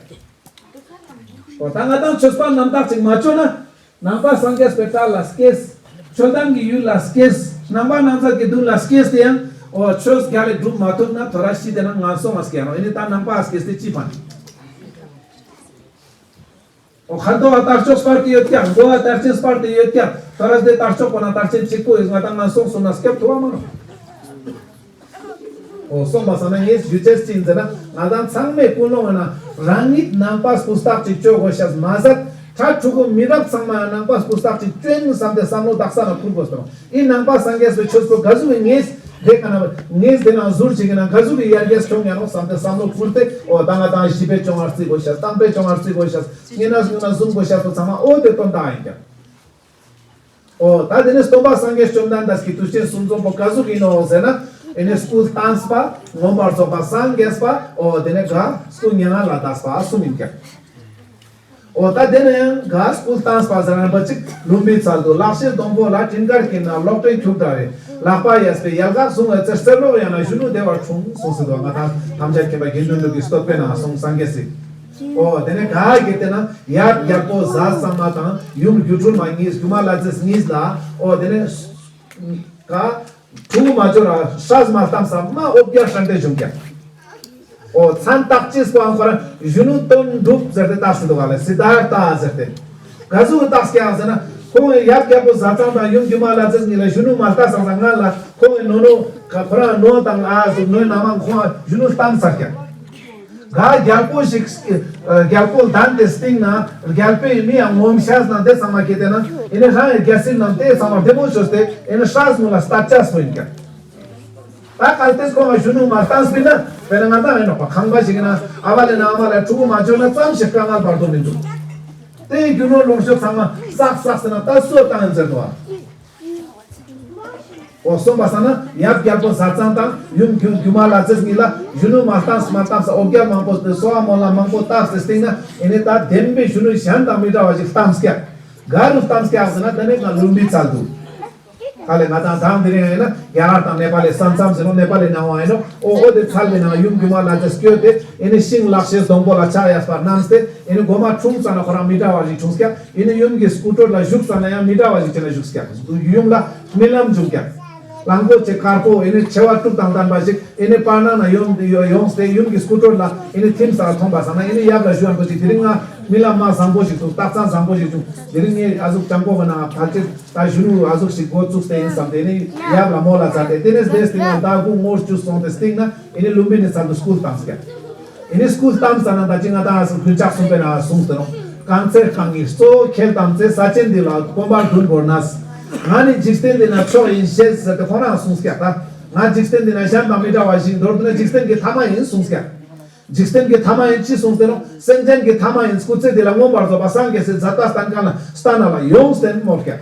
འོ་ད་ང་དང་ཆོས་པ་རྣམ་དག་ཅིག་མ་ཅོ་ན། ནང་པ་སངས་རྒྱས་པའི་བཀའ་ལ་སྐྱེས། ཆོས་དང་གི་ཡུལ་ལ་སྐྱེས། ནང་པ་ནང་ཚགས་ཀྱི་དུན་ལ་སྐྱེས་ཏེ་ཡང་། འོ་ཆོས་རྒྱལ་ལས་སྒྲུབ་མ་ཐུབ་ན་ཐོ་ར་ཤི་དེ་ན་ངན་སོང་ང་སྐྱེ་རོ། ཨེ་ནི་ད་ནང་པ་སྐྱེས་ཏེ་ཅི་ཕན། འོ་ཁ་དོ་བ་དར་ལྕོག་སྤར་ཏེ་ཡོད་ཀྱང་མགོ་བ་དར་ཆེན་སྤར་ཏེ་ཡོད་ཀྱང་ཐོ་ར་དེ་དར་ལྕོག་པོ་ན་དར་ཆེན་གཅིག་པོ་ཡོད་ང་དང་ངན་སོང་སོང་ན་སྐྱབས་ཐུབ་བ་མ་རོ། འོ་སོང་པ་སང་ན་ངས་ཞུ་ཅེས་ཅི་ཡིན་ཟེར་ན་ང་དང་ཚང་མས་ཀུན་སློང་བ་ན་རང་ཉིད་ནང་པ་སྤུས་དག་ཅིག་བཅོ་དགོས་ཤག་མ་ཟད་ཕྲུ་གུ་མི་རབས་ཚང་མ་ནང་པ་སྤུས་དག་ཅིག་བཅོ་ཡིན་བསམ་སྟེ་བསམ་བློ་དག་ས་ན་འཁུར་དགོས་སོང་། ཨི་ནང་པ་སངས་རྒྱས་པའི་ཆོས་པོ་ག་ཟུག་གི་ངས་དེ་ག་ན་ངས་དེ་ནང་ཟུར་ཅིག་གི་ནང་ག་ཟུག་གི་ཡར་རྒྱས་བྱུང་ཡང་ནོ་བསམ་སྟེ་བསམ་བློ་འཁུར་ཏེ་འོ་ད་ང་དང་བཞི་པའི་སྦྱོང་བར་བརྩི་དགོས་ཤག་དང་པའི་སྦྱོང་བར་བརྩི་དགོས་ཤག་ཉི་ན་ཉི་ན་བཟུང་དགོས་ཤག་པོ་ཚང་མ་འོ་དེ་དོན་དག་ཡིན་ཀྱང་། འོ་ད་དེ་ནས་སྟོན་པ་སངས་རྒྱས་བཅོམ་ལྡན་འདས་ཀྱི་དུས་ཆེན་གསུམ་འཛོམས་པོ་ག་ཟུག་ཡིན་ནོ་ཟེར་ན། ཨེ་ནས་སྐུ་བལྟམས་པ་མངོན་པར་རྫོགས་པ་སངས་རྒྱས་པ་འོ་དེ་ནས་ག་སྐུ་མྱ་ངན་ལས་འདས་པ་གསུམ་ཡིན་ཀྱང་། འོ་ད་དེ་ནས་ཡང་ག་སྐུ་བལྟམས་པ་ཟེར་ན་པ་ཅིག་ལུམ་བི་ཚལ་དུ་ལག་ཤེས་སྡོང་པོ་ལ་སྤྲིན་དཀར་གྱི་ནང་ལོག་འདྲེན་འཁྱུག་འདྲ་རེད། ལག་པ་གཡས་པའི་ཡལ་ག་བཟུང་བའི་ཚེ་གསེར་སློག་ཡང་ན་གཞོན་ནུ་བདེ་བར་འཁྲུངས་གསུངས་སྲིད་དོ། ང་དང་ཐམས་ཅད་མཁྱེན་པ་དགེ་འདུན་ལུགས་ཀྱི་བསྟོད་པའི་ནང་གསུངས་སངས་རྒྱས་སྲིད། འོ་དེ་ནས་ག་གེ་དེ་ན་ཡབ་རྒྱལ་པོ་ཟས་གཙང་མ་དང་ཡུམ་སྒྱུ་འཕྲུལ་མ་གཉིས་སྒྱུ་མ་ལྷ་མཛེས་གཉིས་ལ་འོ་དེ་ནས་ག་ཕྲུ་གུ་མ་འབྱོར་ར་སྲས་མ་བལྟམས་ས་མ་ཨོ་བརྒྱ་ཧྲན་ཏེ་བྱུང་ཀྱང་། འོ་མཚན་བཏགས་ཅེས་པོའང་ཁོ་རང་གཞོན་ནུ་དོན་གྲུབ་ཟེར་ཏེ་བཏགས་སྲིད་དོ་ག་ལ་སི་དྷཱར་ཐ་ཟེར་ཏེ། ག་ཟུག་བཏགས་ཀྱང་ཟེར་ན་ཁོང་གི་ཡབ་རྒྱལ་པོ་ཟས་གཙང་དང་ཡུམ་སྒྱུ་མ་ལྷ་མཛེས་གཉིས་ལ་གཞོན་ནུ་མ་བལྟས་སང་ས་ང་ལ་ཁོང་གི་ནོ་ནོ་ཁོ་རང་ནོ་དང་ཨ་ཟུག་ནོའི་ན་མ་ཁོང་གཞོན་ནུ་བལྟམས་ཚར་ཀྱང་། ག་རྒྱལ་པོ་ཞིག་རྒྱལ་པོ་ལྡན་ཏེ་སྟེང་ན་རྒྱལ་པོའི་མི་ཡང་ངོམས་ཤེས་ན་དེ་ཚང་མ་ཁྱེད་དེ་ན་ཨེ་ནི་རང་གི་རྒྱལ་སྲིད་རྣམས་དེ་ཚང་མ་བདེ་མོ་བཅོས་ཏེ་ཨེ་ནི་སྲས་མོ་ལ་སྟབས་ཆགས་སོ་ཡིན་ཀྱང་། ད་གལ་ཏེ་ཁོང་ལ་གཞོན་ནུ་མ་བལྟམས་པས་ན་དཔེར་ན་ང་དང་ཨེ་ནོག་པ་ཁང་པ་ཞིག་ཡིན་ན་ཨ་བ་ལས་ན་ཨ་མ་ལས་ཕྲུ་གུ་མ་འབྱོར་ན་ཙམ་ཞིག་དཀའ་ངལ་བར་དོ་མི་འདུག་དེའི་རྒྱུ་ནོར་ལོངས་སྤྱོད་ཚང་མ་བསགས་བསགས་ཟེར་ན་ད་སུ་བཏང་ཡིན་ཟེར་དོ། འོ་སོང་པ་སང་ན་ཡབ་རྒྱལ་པོ་ཟས་གཙང་དང་ཡུམ་སྒྱུ་སྒྱུ་མ་ལྷ་མཛེས་གཉིས་ལ་གཞོན་ནུ་མ་བལྟམས་མ་བལྟམས་ས་ཨོ་བརྒྱལ་མང་པོ་དེ་གསོལ་བ་སྨོན་ལམ་མང་པོ་བཏབ་སྟེ་སྟེང་ན་ཨེ་ནི་ད་བདེན་པའི་གཞོན་ནུ་གཞན་དང་མི་འདྲ་བ་ཞིག་བལྟམས་ཀྱང་། ག་རུ་བལྟམས་ཀྱང་ཟེར་ན་དེ་ནི་ང་ལུམ་བི་ཚལ་དུ། ཧ་ལས་ང་དང་དང་དེ་རིང་ཡིན་ན་རྒྱ་གར་དང་ནེ་པ་ལི་ས་མཚམས་ཟེར་ནོ་ནེ་པ་ལི་ནང་བ་ཡིན་ནོ་ཨོ་ཨོ་དེ་ཚལ་བའི་ནང་ཡུམ་སྒྱུ་མ་ལྷ་མཛེས་སྐྱོད་དེ་ཨེ་ནི་ཤིང་ལག་ཤེས་སྡོང་པོ་ལ་ཕྱག་གཡས་པ་བསྣམས་ཏེ་ཨེ་ནི་མགོ་མ་འཁྲུངས་ཙ་ན་ཁོ་རང་མི་འདྲ་བ་ཞིག་བྱུང་ཀྱང་ཨེ་ནི་ཡུམ་གྱི་སྐུ་དྲོད་ལ་བཞུགས་ཙ་ན་ཡང་མི་འདྲ་བ་ཞིག་བྱས་ན་བཞུགས་ཀྱང་ཡུམ་ལ་རྨི་ལམ་བྱུང་ཀྱང་། གླང་པོ་ཆེ་དཀར་པོ་ཨེ་ནི་མཆེ་བ་དྲུག་དང་ལྡན་པ་ཞིག་ཨེ་ནི་བར་སྣང་ན་ཡོང་ཡོང་སྟེ་ཡུམ་གྱི་སྐུ་དྲོད་ལ་ཨེ་ནི་ཐིམ་ས་མཐོང་པ་སང་ན་ཨེ་ནི་ཡབ་ལ་ཞུ་ཡང་པོ་ཅིག་དེ་རིང་ང་རྨི་ལམ་མ་བཟང་པོ་ཞིག་བྱུང་། རྟགས་མཚན་བཟང་པོ་ཞིག་བྱུང་། དེ་རིང་ངས་ཨ་ཟུག་ལྕང་པོ་གི་ནང་ཕལ་ཆེར་ད་གཞོན་ནུ་ཨ་ཟུག་ཞིག་འགོ་བཙུགས་ཏེ་ཡིན་བསམ་སྟེ་ཨེ་ནི་ཡབ་ལ་མོ་ལ་མཛད་དེ་དེ་ནས་བཟླས་ཏེ་ང་ཟླ་དགུ་ངོ་བཅུ་སོང་སྟེ་སྟེང་ན་ཨེ་ནི་ལུམ་བི་ནི་ཚལ་དུ་སྐུ་བལྟམས་ཀྱང་། ཨེ་ནི་སྐུ་བལྟམས་ཙ་ན་ད་ཅི་ང་དང་ཨ་ཟུག་རྒྱུན་ཆགས་གསུམ་པའི་ནང་གསུངས་ཏེ་ནོ། གང་ཚེ་གང་གིས་གཙོ་བོ་ཁྱེད་བལྟམས་ཚེ། ས་ཆེན་འདི་ལ་གོམ་པ་བདུན་བོར་ནས། ང་ནི་འཇིག་རྟེན་འདི་ན་མཆོག་ཡིན་ཞེས་ཟེར་ཏེ་ཁོ་རང་གསུངས་ཀྱང་ད། ང་འཇིག་རྟེན་འདི་ན་གཞན་དང་མི་འདྲ་བ་ཞིག་མདོར་བསྡུ་ན་འཇིག་རྟེན་གྱི་ཐ་མ་ཡིན་གསུངས་ཀྱང་། འཇིག་རྟེན་གྱི་ཐ་མ་ཡིན་ཅི་གསུངས་ཏེ་ནོ། སེམས་ཅན་གྱི་ཐ་མ་ཡིན་སྐུ་ཚེ་འདི་ལ་མངོན་པར་རྫོགས་པ་སངས་རྒྱས་སི་མཛད་པ་བསྟན་མཁན་ལ་ལྟ་ན་ལ་ཡོངས་ཏེ་མོལ་ཀྱང་།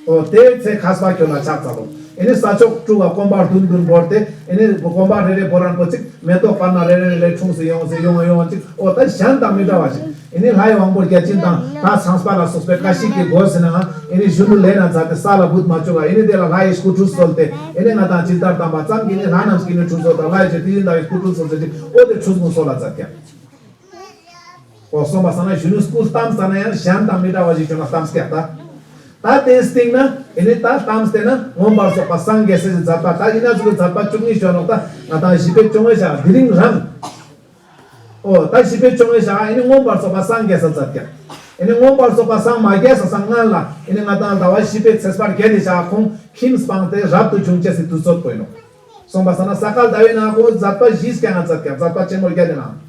འོ་དེའི་ཚེ་མཁས་པ་ཁྱོད་ལ་ཕྱག་འཚལ་ལོ། ཨེ་ནི་ས་ཕྱོགས་དྲུག་ལ་གོམ་པ་བདུན་བདུན་བོར་ཏེ། ཨེ་ནི་གོམ་པ་རེ་རེ་བོར་རན་པོ་ཅིག་མེ་ཏོག་དཔར་ན་རེ་རེ་རེ་རེ་འཁྲུངས་སེ་ཡོང་སེ་ཡོང་ཡོང་ཅིག་འོ་ད་གཞན་དང་མི་འདྲ་བ་ཞིག་ཨེ་ནི་ལྷའི་དབང་པོ་བརྒྱ་བྱིན་དང་། ད་ཚངས་པ་ལ་སོགས་པའི་བཀྲ་ཤིས་ཀྱི་སྒོ་ཟེར་ནའང་། ཨེ་ནི་གཞོན་ནུ་ལས་ན་མཛད་དེ་ས་ལ་བུད་མ་བཅུག་ག་ཨེ་ནི་དེ་ལ་ལྷ་ཡི་སྐུ་ཁྲུས་གསོལ་ཏེ། ཨེ་ནི་ང་དང་ཇི་ལྟར་བལྟམས་པ་ཙམ་གྱིས་ནི་ལྷ་རྣམས་ཀྱིས་ནི་ཁྲུས་གསོལ་དང་། ལྷ་ཡི་ཆོས་དེ་བཞིན་དག་ཡི་སྐུ་ཁྲུས་གསོལ་ཟེར་ཅིག་འོ་དེ་ཁྲུས་ཀྱི་སྒོ་ལ་མཛད་ཀྱང་། འོ་སོང་པ་སང་ན་གཞོན་ནུ་སྐུ་བལྟམས་ཙ་ན་ཡང་གཞན་དང་མི་འདྲ་བ་ཞིག་བྱུང་ན་བལྟམས་ཀྱང་ད། ད་དེའི་སྟེང་ན་ཨེ་ནི་ད་བལྟམས་ཏེ་ན་མངོན་པར་རྫོགས་པ་སངས་རྒྱས་སའི་མཛད་པ། ད་ཡིན་ན་ཚོ་གི་མཛད་པ་བཅུ་གཉིས་བྱོན་ནོག་ད་ང་དང་བཞི་པའི་བཅོ་ལྔ་ཞག་དེ་རིང་རང་། འོ་ད་བཞི་པའི་བཅོ་ལྔ་ཞག་ཨེ་ནི་མངོན་པར་རྫོགས་པ་སངས་རྒྱས་ས་མཛད་ཀྱང་། ཨེ་ནི་མངོན་པར་རྫོགས་པ་སངས་མ་རྒྱས་ས་སང་སྔན་ལ་ཨེ་ནི་ང་དང་ཟླ་བ་བཞི་པའི་ཚེས་པ་བརྒྱད་དེ་ཞག་ཁོང་ཁྱིམ་སྤངས་ཏེ་རབ་ཏུ་བྱུང་བྱས་སི་དུས་ཚོད་པོ་ཡིན་ནོག་སོང་པ་སང་ན་ས་ག་ཟླ་བའི་ནང་ཁོང་མཛད་པ་བཞི་ཀྱང་མཛད་ཀྱང་མཛད་པ་ཆེན་མོ་བརྒྱད་དེ་ནང་།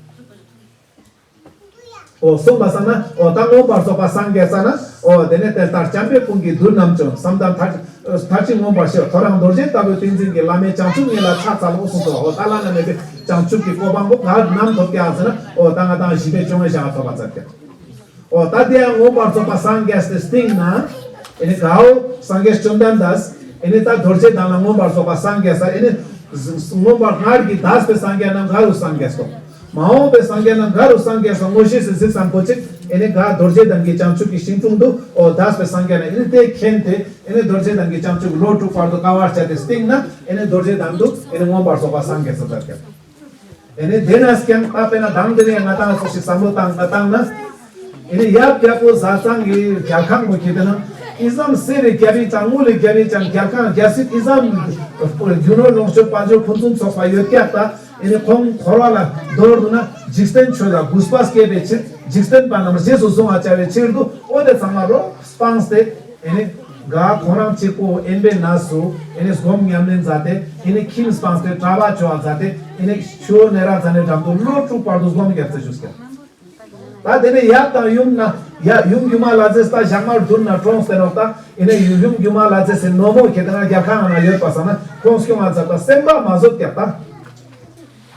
འོ་སོང་པ་སང་ན་འོ་ད་མངོན་པར་རྫོགས་པ་སངས་རྒྱས་ས་ན། འོ་དེ་ནས་དེ་ལྟར་བྱམས་པའི་སྤུན་གྱིས་མདུན་རྣམས་བྱོན། བསམ་དང་མཐར་མཐར་ཕྱིན་མངོན་པར་ཤེས། ཐོ་རངས་རྡོ་རྗེ་ལྟ་བུའི་ཏིང་འཛིན་གྱིས། བླ་མེད་བྱང་ཆུབ་ཉིད་ལ་ཕྱག་འཚལ་ལོ་གསུངས་སོ། འོ་ད་བླ་ན་མེད་པའི་བྱང་ཆུབ་ཀྱི་གོ་འཕང་པོ་ག་ནམ་ཐོབ་ཀྱང་ཟེར་ན། འོ་ད་ང་དང་བཞི་པའི་བཅོ་ལྔ་ཞག་ཐོབ་པ་མཛད་ཀྱང་། འོ་ད་དེ་ཡང་མངོན་པར་རྫོགས་པ་སངས་རྒྱས་ཏེ་སྟེང་ན། ཨེ་ནི་གའོ་སངས་རྒྱས་བཅོམ་ལྡན་འདས། ཨེ་ནི་ད་རྡོ་རྗེ་གདན་ལ་མངོན་པར་རྫོགས་པ་སངས་རྒྱས་ས། ཨེ་ནི་མངོན་པར་སྔར་གྱི་འདས་པའི་སངས་རྒྱས་རྣམས་ག་རུ་སངས་རྒྱས་སོ། མ་འོངས་པའི་སངས་རྒྱས་རྣམས་ག་རུ་སངས་རྒྱས་སོ་ངོ་ཤེས་སུ་གཟིགས་སམ་གོ་ཅིག་ཨེ་ནི་ག་རྡོ་རྗེ་གདན་གྱི་བྱང་ཆུབ་ཀྱི་ཤིང་དྲུང་དུ། འོ་འདས་པའི་སངས་རྒྱས་རྣམས་ཨེ་ནི་དེ་མཁྱེན་ཏེ། ཨེ་ནི་རྡོ་རྗེ་གདན་གྱི་བྱང་ཆུབ་ལོ་དྲུག་བར་དུ་དཀའ་བར་སྤྱད་དེ་སྟེང་ན། ཨེ་ནི་རྡོ་རྗེ་གདན་དུ་ཨེ་ནི་མངོན་པར་རྫོགས་པ་སངས་རྒྱས་སོ་ཟེར་ཀྱང་། ཨེ་ནི་དེ་ན་ཀྱང་ད་དཔེར་ན་དང་དེ་ནས་ང་དང་སོགས་ཤིག་བསམ་བློ་བཏང་ད་བཏང་ན། ཨེ་ནི་ཡབ་རྒྱལ་པོ་བཟའ་ཚང་གི་རྒྱལ་ཁང་གོ་ཁྱེར་ཏེ་ན། ཨི་ཙམ་གསེར་རི་རྒྱལ་རི་ཅང་དངུལ་རི་རྒྱལ་རི་ཅང་རྒྱལ་ཁང་རྒྱལ་སྲིད་ཨི་ཙམ་རྒྱུ་ནོར་ལོངས་སྤྱོད་དཔལ་འབྱོར་ཕུན་སུམ་ཚོགས་པ་ཡོད་ཀྱང་ད། ཨེ་ནི་ཁོང་འཁོར་བ་ལ་འདོར་འདུག་ན། འཇིག་རྟེན་ཆོས་ལ་གུས་པ་སྐྱེད་པའི་ཕྱིར། འཇིག་རྟེན་པ་རྣམས་རྗེས་སུ་བཟུང་བར་བྱ་བའི་ཕྱིར་དུ། འོ་དེ་ཚང་མ་རོ་སྤངས་ཏེ། ཨེ་ནི་ག་ཁོང་རང་གཅིག་པོ་དབེན་པའི་གནས་སུ་ཨེ་ནི་སྒོམ་ཉམས་ལེན་མཛད་དེ། ཨེ་ནི་ཁྱིམ་སྤངས་ཏེ་གྲྭ་པ་བྱོས་པ་མཛད་དེ། ཨེ་ནི་ཆུ་བོ་ནེ་རཉྫ་ནའི་འགྲམ་དུ་ལོ་དྲུག་བར་དུ་སྒོམ་བརྒྱབ་སྟེ་བཞུགས་ཀྱང་། ད་དེ་ནས་ཡབ་དང་ཡུམ་ན་ཡ་ཡུམ་སྒྱུ་མ་ལྷ་མཛེས་ད་ཞག་མ་བདུན་ན་གྲོངས་ཟེར་རོགས་ད། ཨེ་ནི་ཡུམ་སྒྱུ་མ་ལྷ་མཛེས་སི་ནོ་མོ་ཁྱེད་དང་རྒྱལ་ཁང་ན་ཡོད་པ་སང་ན་ཁོང་སྐྱོང་བ་མཛད་པ་སེམས་པ་མ་བཟོད་ཀྱང་ད།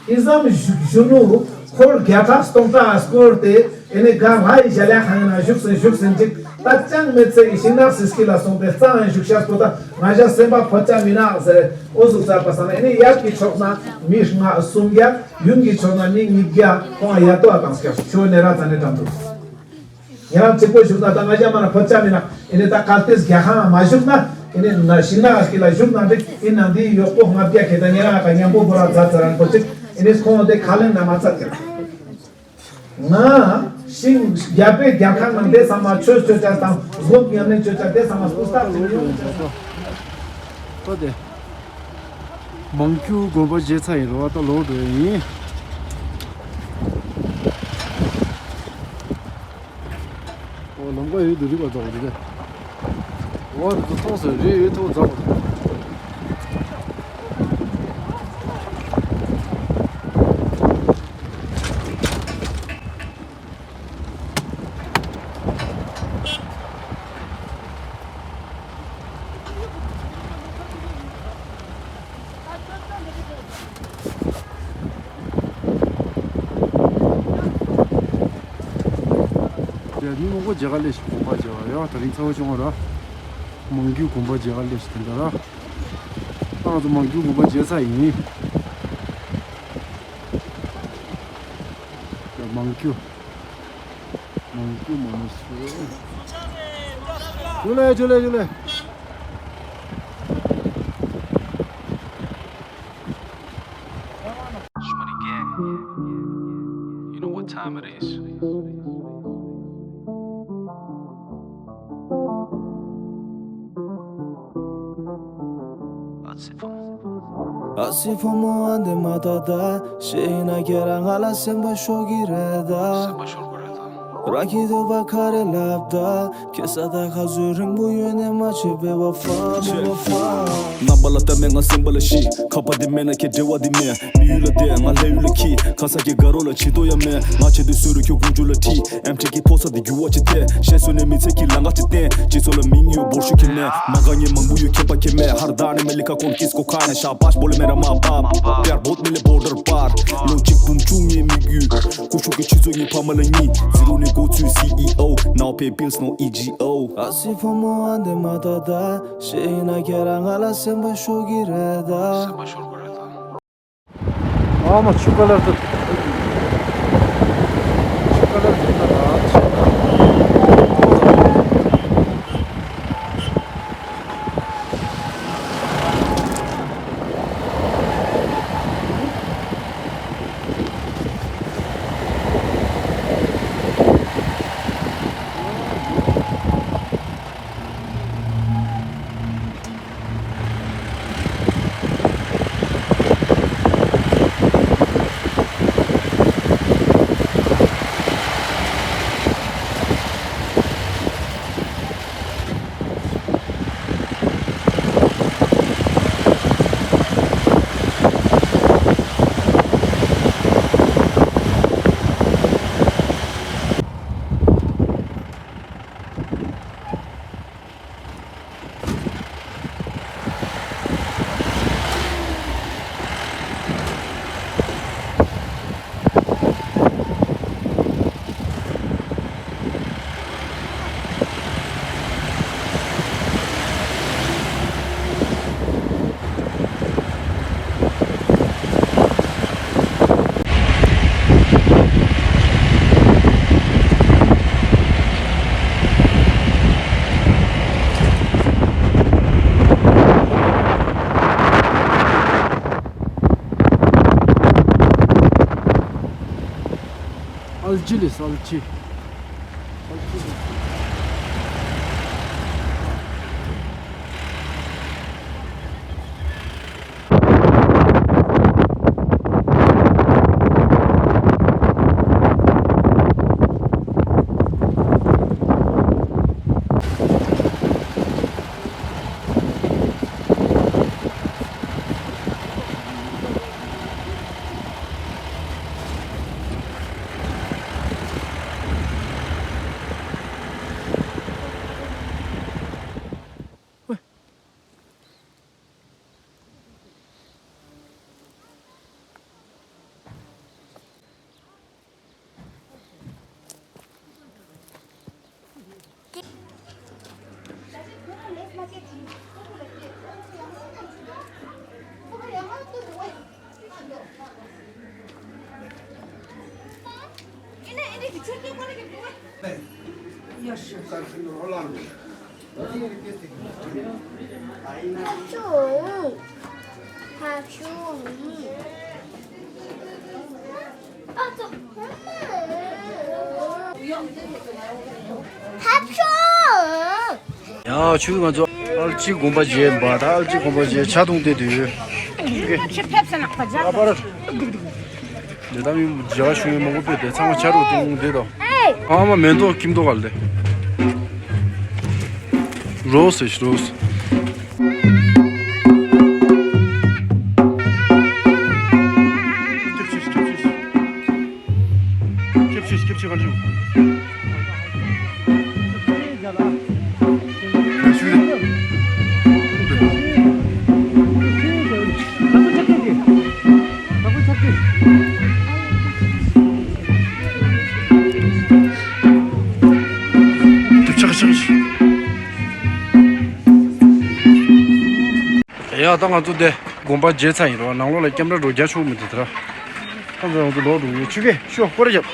ཨི་ཙམ་གཞོན་ནུ་འཁོར་བརྒྱ་ཕྲག་སྟོང་ཕྲག་བསྐོར་ཏེ། ཨེ་ནི་ག་ལྷ་ཡི་གཞལ་ཡས་ཁང་ན་བཞུགས་སེ་བཞུགས་སེ་འཇིག་ད་ཅང་མི་ཚེ་ཡི་ཤིང་ནགས་སི་སྐྱིད་ལ་སོང་སྟེ་གཙང་ཡང་བཞུགས་ཤར་པོ་ད་ང་ཞ་སེམས་པ་ཕོད་ཅ་མི་ནག་ཟེར་འོ་ཟུག་ཟེར་པ་སང་ན། ཨེ་ནི་ཡབ་ཀྱི་ཕྱོགས་ན་མི་ལྔ་སུམ་བརྒྱ། ཡུམ་གྱི་ཕྱོགས་ན་མི་ཉིས་བརྒྱ་ཁོང་ཡ་ཏོ་བ་དང་སྐྱབས་སུ་ཆུ་བོ་ནེ་རཉྫ་ནའི་འགྲམ་དུ། ཉེ་རང་གཅིག་པོ་བཞུགས་ན་ད་ང་ཞ་མ་ན་ཕོད་ཅ་མི་ན། ཨེ་ནི་ད་གལ་ཏེ་རྒྱལ་ཁང་མ་བཞུགས་ན། ཨེ་ནི་ན་ཤིང་ནགས་སྐྱིད་ལ་བཞུགས་ན་འགྲིག་ཨེ་ནི་འདིའི་གཡོག་པོ་ལྔ་བརྒྱ་ཁྱེད་དང་ཉེ་རང་ཨ་ཁ་མཉམ་པོ་བོ་ར་མཛད་ཚར་རན་པོ་ཅིག་ཨེ་ནི་ཁོང་དེ་ཁ་ལེན་ན་མ་ཚར་ཀྱང་། ང་ཤིང་རྒྱལ་པོའི་རྒྱལ་ཁང་ནང་དེ་ཚང་མ་ཆོས་སྤྱོད་བྱ་དང་སྒོམ་ཉམས་ལེན་སྤྱོད་བྱ་དེ་ཚང་མ་སྐུ་རྟགས་ཅིག་ཡོང་། ད་དེ། མང་ཁྱུ་དགོན་པ་བརྗེ་ཚར་ཡིན་རོ། ད་ལོག་འགྲོ་ཡིན། ཨོ་ལམ་ཀ་ཡོད་དུ་རི་བ་འཛག་པ་རེད། འོ་དེ་ཚོ་མཐོང་སོང་། རི་ཡོད་ཐོག་འཛག་པ་རེད། ཡ་མི་མང་པོ་མཇལ་ཁ་སླེབས་ཤག་དགོན་པ་མཇལ་བ་ཡ། དེ་རིང་ཚ་བོ་བྱུང་བ་ར། མང་རྒྱུད་དགོན་པ་མཇལ་ཁ་སླེབས་ཤག་དེ་འདྲ་ར། ང་ཚོ་མང་རྒྱུད་དགོན་པ་མཇལ་ཚར་ཡིན། ཡ་མང་རྒྱུད། མང་རྒྱུད་མ་ནུ་སུ། ཇུ་ལེ་ཇུ་ལེ་ཇུ་ལེ། Shmoney gang. You know what time it is. ཨ་སི་ཕོ་མོ་ཨ་འདི་མ་ད་ད་ཤེས་ཡིན་ན་ཁྱེད་རང་ང་ལ་སེམས་པ་ཤོར་གི་རེད་ད། སེམས་པ་ཤོར་གི་རེད་ད། རང་གི་འདོད་པ་ག་རེ་ལབ་ད། ཁེ་ས་ད་ག་ཚོད་རིང་པོ་ཡོད་ནས་མ་བྱེད་པའི་བ་ཧྥ་བ་ཧྥ། རྣམ་པ་ལ་ལྟ་མེད་ང་སེམས་པ་ལ་ཤི། ཁ་པ་དེ་མེད་ན་ཁྱེད་འབྲེལ་བ་དེ་མེད། མི་ཡུལ་ལ་བསྡད་ང་ལྷ་ཡུལ་ལ་ཁྱི། ཁ་ས་ཀྱི་དགའ་རོགས་ལ་བྱི་དོ་ཡ་མེད། ང་ཆེ་དུས་སུ་རུ་ཁྱོད་ཀུན་སྤྱོད་ལ་ཁྲི། ཨེམ་ཁྲི་གི་ཕོ་ས་དེ་འགྱུར་བ་ཅི་ཐེ། ཤེས་སོ་ནས་མི་ཚེ་གི་ལམ་ཁ་ཅི་བསྟན། སྤྱི་ཚོགས་ལ་མིང་ཡོད་འབོར་ཤུགས་ཁྱེར་ནས། མ་དགའ་ཉེ་མང་པོ་ཡོད་ཁྱད་པར་ཁྱེར་མེད། ཧར་ད་ནས་མེ་ལི་ཁ་ཀོང་ཀིས་ཀོ་ཁ་ནས་ཤ་པ་ཤ་བོ་ལེ་མེ་ར་མ་པ། པེར་བོད་མི་ལེ་བོར་ཌར་པར། ལོ་གཅིག་འབུམ་བཅུ་ངའི་མི་རྒྱུད། སྐུ་ཤུགས་ཀྱི་ཆུ་ཚོད་ཉིན་ཕ་མ་ལ་གཉིས། ཟི་རོ་ནས་ སྐུ་ཚུལ་སི་ཨི་ཨོ། ནང་པའི་བིལ་སི་ནོ་ཨི་ཇི་ཨོ། ཨ་སི་ཕོ་མོ་ཨ་འདི་མ་ད་ད། ཤེས་ན་ཁྱེད་རང་ང་ལ་སེམས་པ་ཤོར་གི་རེད་ད། སེམས་པ་ཤོར་གི་རེད་ད། ཨ་མ་ཆུ་ཀ་ལར་དུ། ཆུ་ཀ་ལར་དུ་ད་ད། ཨལ་ཅི་ལིས། ཨལ་ཅི། ཨལ་ཅི་ལིས། ཡ་ཆུ་ང་ཚོ་ཨལ་ཅི་དགོན་པ་མཇལ་བ་དང་ཨལ་ཅི་དགོན་པ་མཇལ་ཇ་འཐུང་བསྡད་དུས། ཆུ་ཕེབས་ཟེར་ནག་པ་ཇ། ཨ་པར། འདི་ལྟ་མི་མཇལ་ཞུ་ཡི་མང་པོ་ཕེབས་ཏེ་ཚང་མ་ཆ་རོགས་གཏོང་བསྡད་དོ། ཨ་མ་མེ་ཏོག་ཁྱིམ་ཏོག་ག་ལེ། རོ་སེ་རོ་སེ། སྐྱབས་ཆེ་སྐྱབས་ཆེ། སྐྱབས་ཆེ་སྐྱབས་ཆེ་ག་འདྲ། ཡ་ད་ང་ཚོ་དེ་དགོན་པ་མཇལ་ཚར་ཡིན་རོ། ནང་ལོགས་ལ་ཀེམ་ར་རོ་རྒྱག་ཆོག་མི་འདུག་དེ་ར། ཁ་ཚ་ང་ཚོ་ལོག་འགྲོ་ཡོད། ཆུ་ཁེ་ཤོ་སྐོར་ར་རྒྱབ།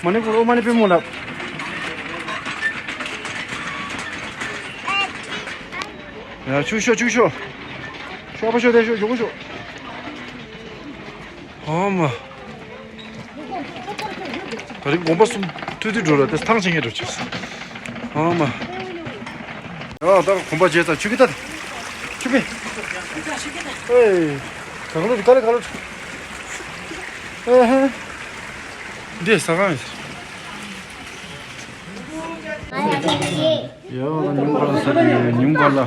མ་ནི་ཀོ་རོ་མ་ནི་པེ་མོ་ལ། ཡ་ཆུ་ཤོ་ཆུ་ཤོ། ཤོ་པ་ཤོ་དེ་ཤོ་ཞོ་གོ་ཤོ། ཨ་མ། ད་རིང་དགོན་པ་གསུམ་ཐུག་དུས་འགྲོ་ར་དེ་ཐང་ཆེན་གྱི་འགྲོ་ཆེ། ཨ་མ། ཡ་ད་དགོན་པ་མཇལ་ཚར། ཆུ་ཁེ་ད། ཆུ་ཁེ། ཨེ། ག་ལོ་ག་ལོ་ག་ལོ། ཨེ་ཧེ། འདི་ས་གང་ཡིན། ཡ་ད་ཉུང་ག་ལ་ས་གི་ཉུང་ག་ལ།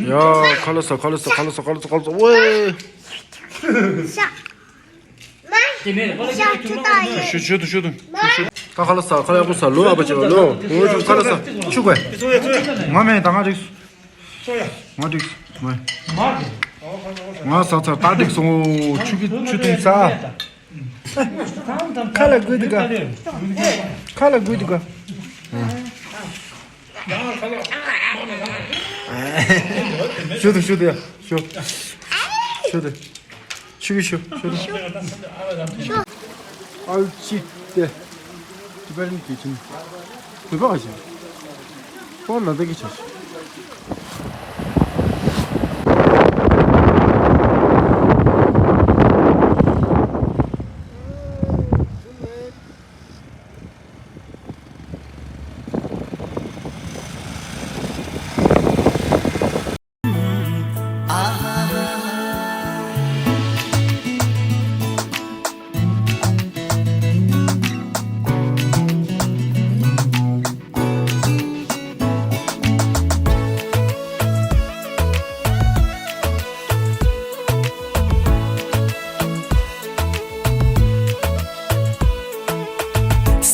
ཡ་ཁ་ལ་ས་ཁ་ལ་ས་ཁ་ལ་ས་ཁ་ལ་ས་ཁ་ལ་ས། ཝེ། ཤ། ཤ་ཆུ་ཏ་ཡེ། ཤུ་ཤུ་དུ་ཤུ་དུ། ཤ་ཁ་ལ་ས་ཁ་ལ་ཡག་པོ་ས་ལོ་ཨ་པ་ཅེ་ལོ། ཁ་ལ་ས་ཆུ་གོས། ང་མེད་ད་ང་རིགས། ང་རིགས། ང་ས་ཚར་ད་རིགས་སོང་ཆུ་གི་ཆུ་དུང་ས། ཁ་ལ་དགོས་འདུག་ག་ཁ་ལ་དགོས་འདུག་ག་ཞུ་དུ་ཞུ་དུ་ཡ་ཞུ། ཞུ་དུ། ཆུ་གི་ཆུ། ཆུ་དུ། ཨའུ་ཅི་ཏེ། ཏི་པ་རན་གི་ཆིན། བོད་པ་ག་ཆིན། ཁོང་ན་ད་གི་ཆ་ཆི།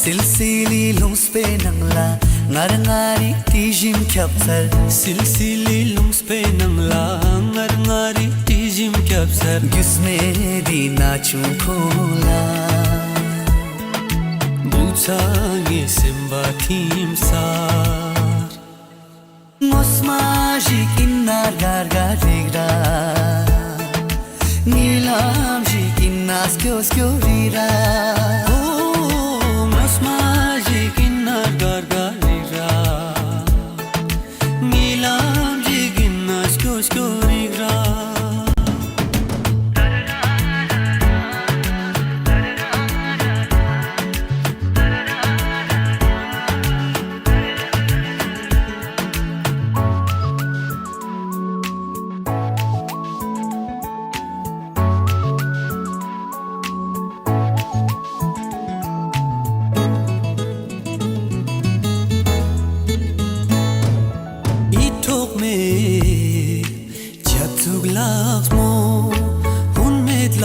སིལ་སིལ་ལི་ལུང་སྤེ་ནང་ལ་ངར་ངར་རི་དྲི་ཞིམ་ཁྱབ་ཚར། སིལ་སིལ་ལི་ལུང་སྤེ་ནང་ལ་ངར་ངར་རི་དྲི་ཞིམ་ཁྱབ་ཚར། རྒྱུས་མེད་འདི་ན་ཆུང་ཁོ་ལ་བུ་ཚ་ངའི་སེམས་པ་ཐིམ་ཚར། ངོ་མ་ཞིག་ཡིན་ན་དགའ་དགའ་རིག་ར། ཉེ་ལམ་ཞིག་ཡིན་ན་སྐྱོ་སྐྱོ་རིག་ར། ཨོ། ངོ་མ་ཞིག་ཡིན་ན་དགའ་དགའ་རིག་ར། ཉེ་ལམ་ཞིག་ཡིན་ན་སྐྱོ་སྐྱོ་རིག་ར། ཡིད་འཕྲོག་མེད་བྱ་ཚུགས་ལགས་མོ། ཧུན་མེད་ལ་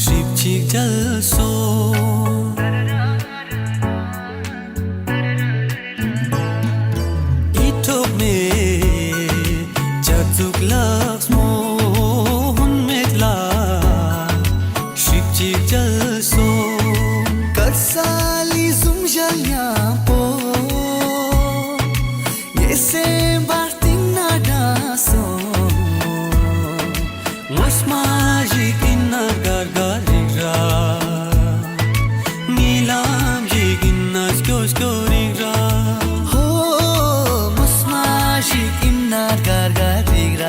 ཧྲིབ་ཅིག་མཇལ་སོང་། ཡིད་འཕྲོག་མེད་བྱ་ཚུགས་ལགས་མོ། ཧུན་མེད་ལ་ཧྲིབ་ཅིག་མཇལ་སོང་། དཀར་ས་ལི་ཟུམ་ཞལ་ཡང་པོ། ངའི་སེམས་པར་གཏིང་ན་འདྲ་སོང་། ངོ་མ་ཞིག་ཡིན་ན་དགའ་དགའ་རིག་ར། ཉེ་ལམ་ཞིག་ཡིན་ན་སྐྱོ་སྐྱོ་རིག་ར། ཧོ། ངོ་མ་ཞིག་ཡིན་ན་དགའ་དགའ་རིག་ར།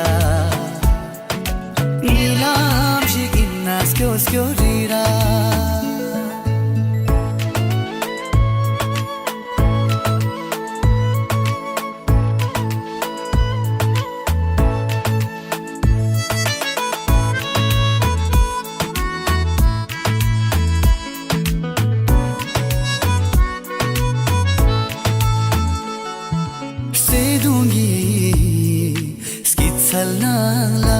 ཉེ་ལམ་ཞིག་ཡིན་ན་སྐྱོ་སྐྱོ་རིག་ར། བརྩེ་དུང་གི་སྐྱིད་ཚལ་ནང་ལ།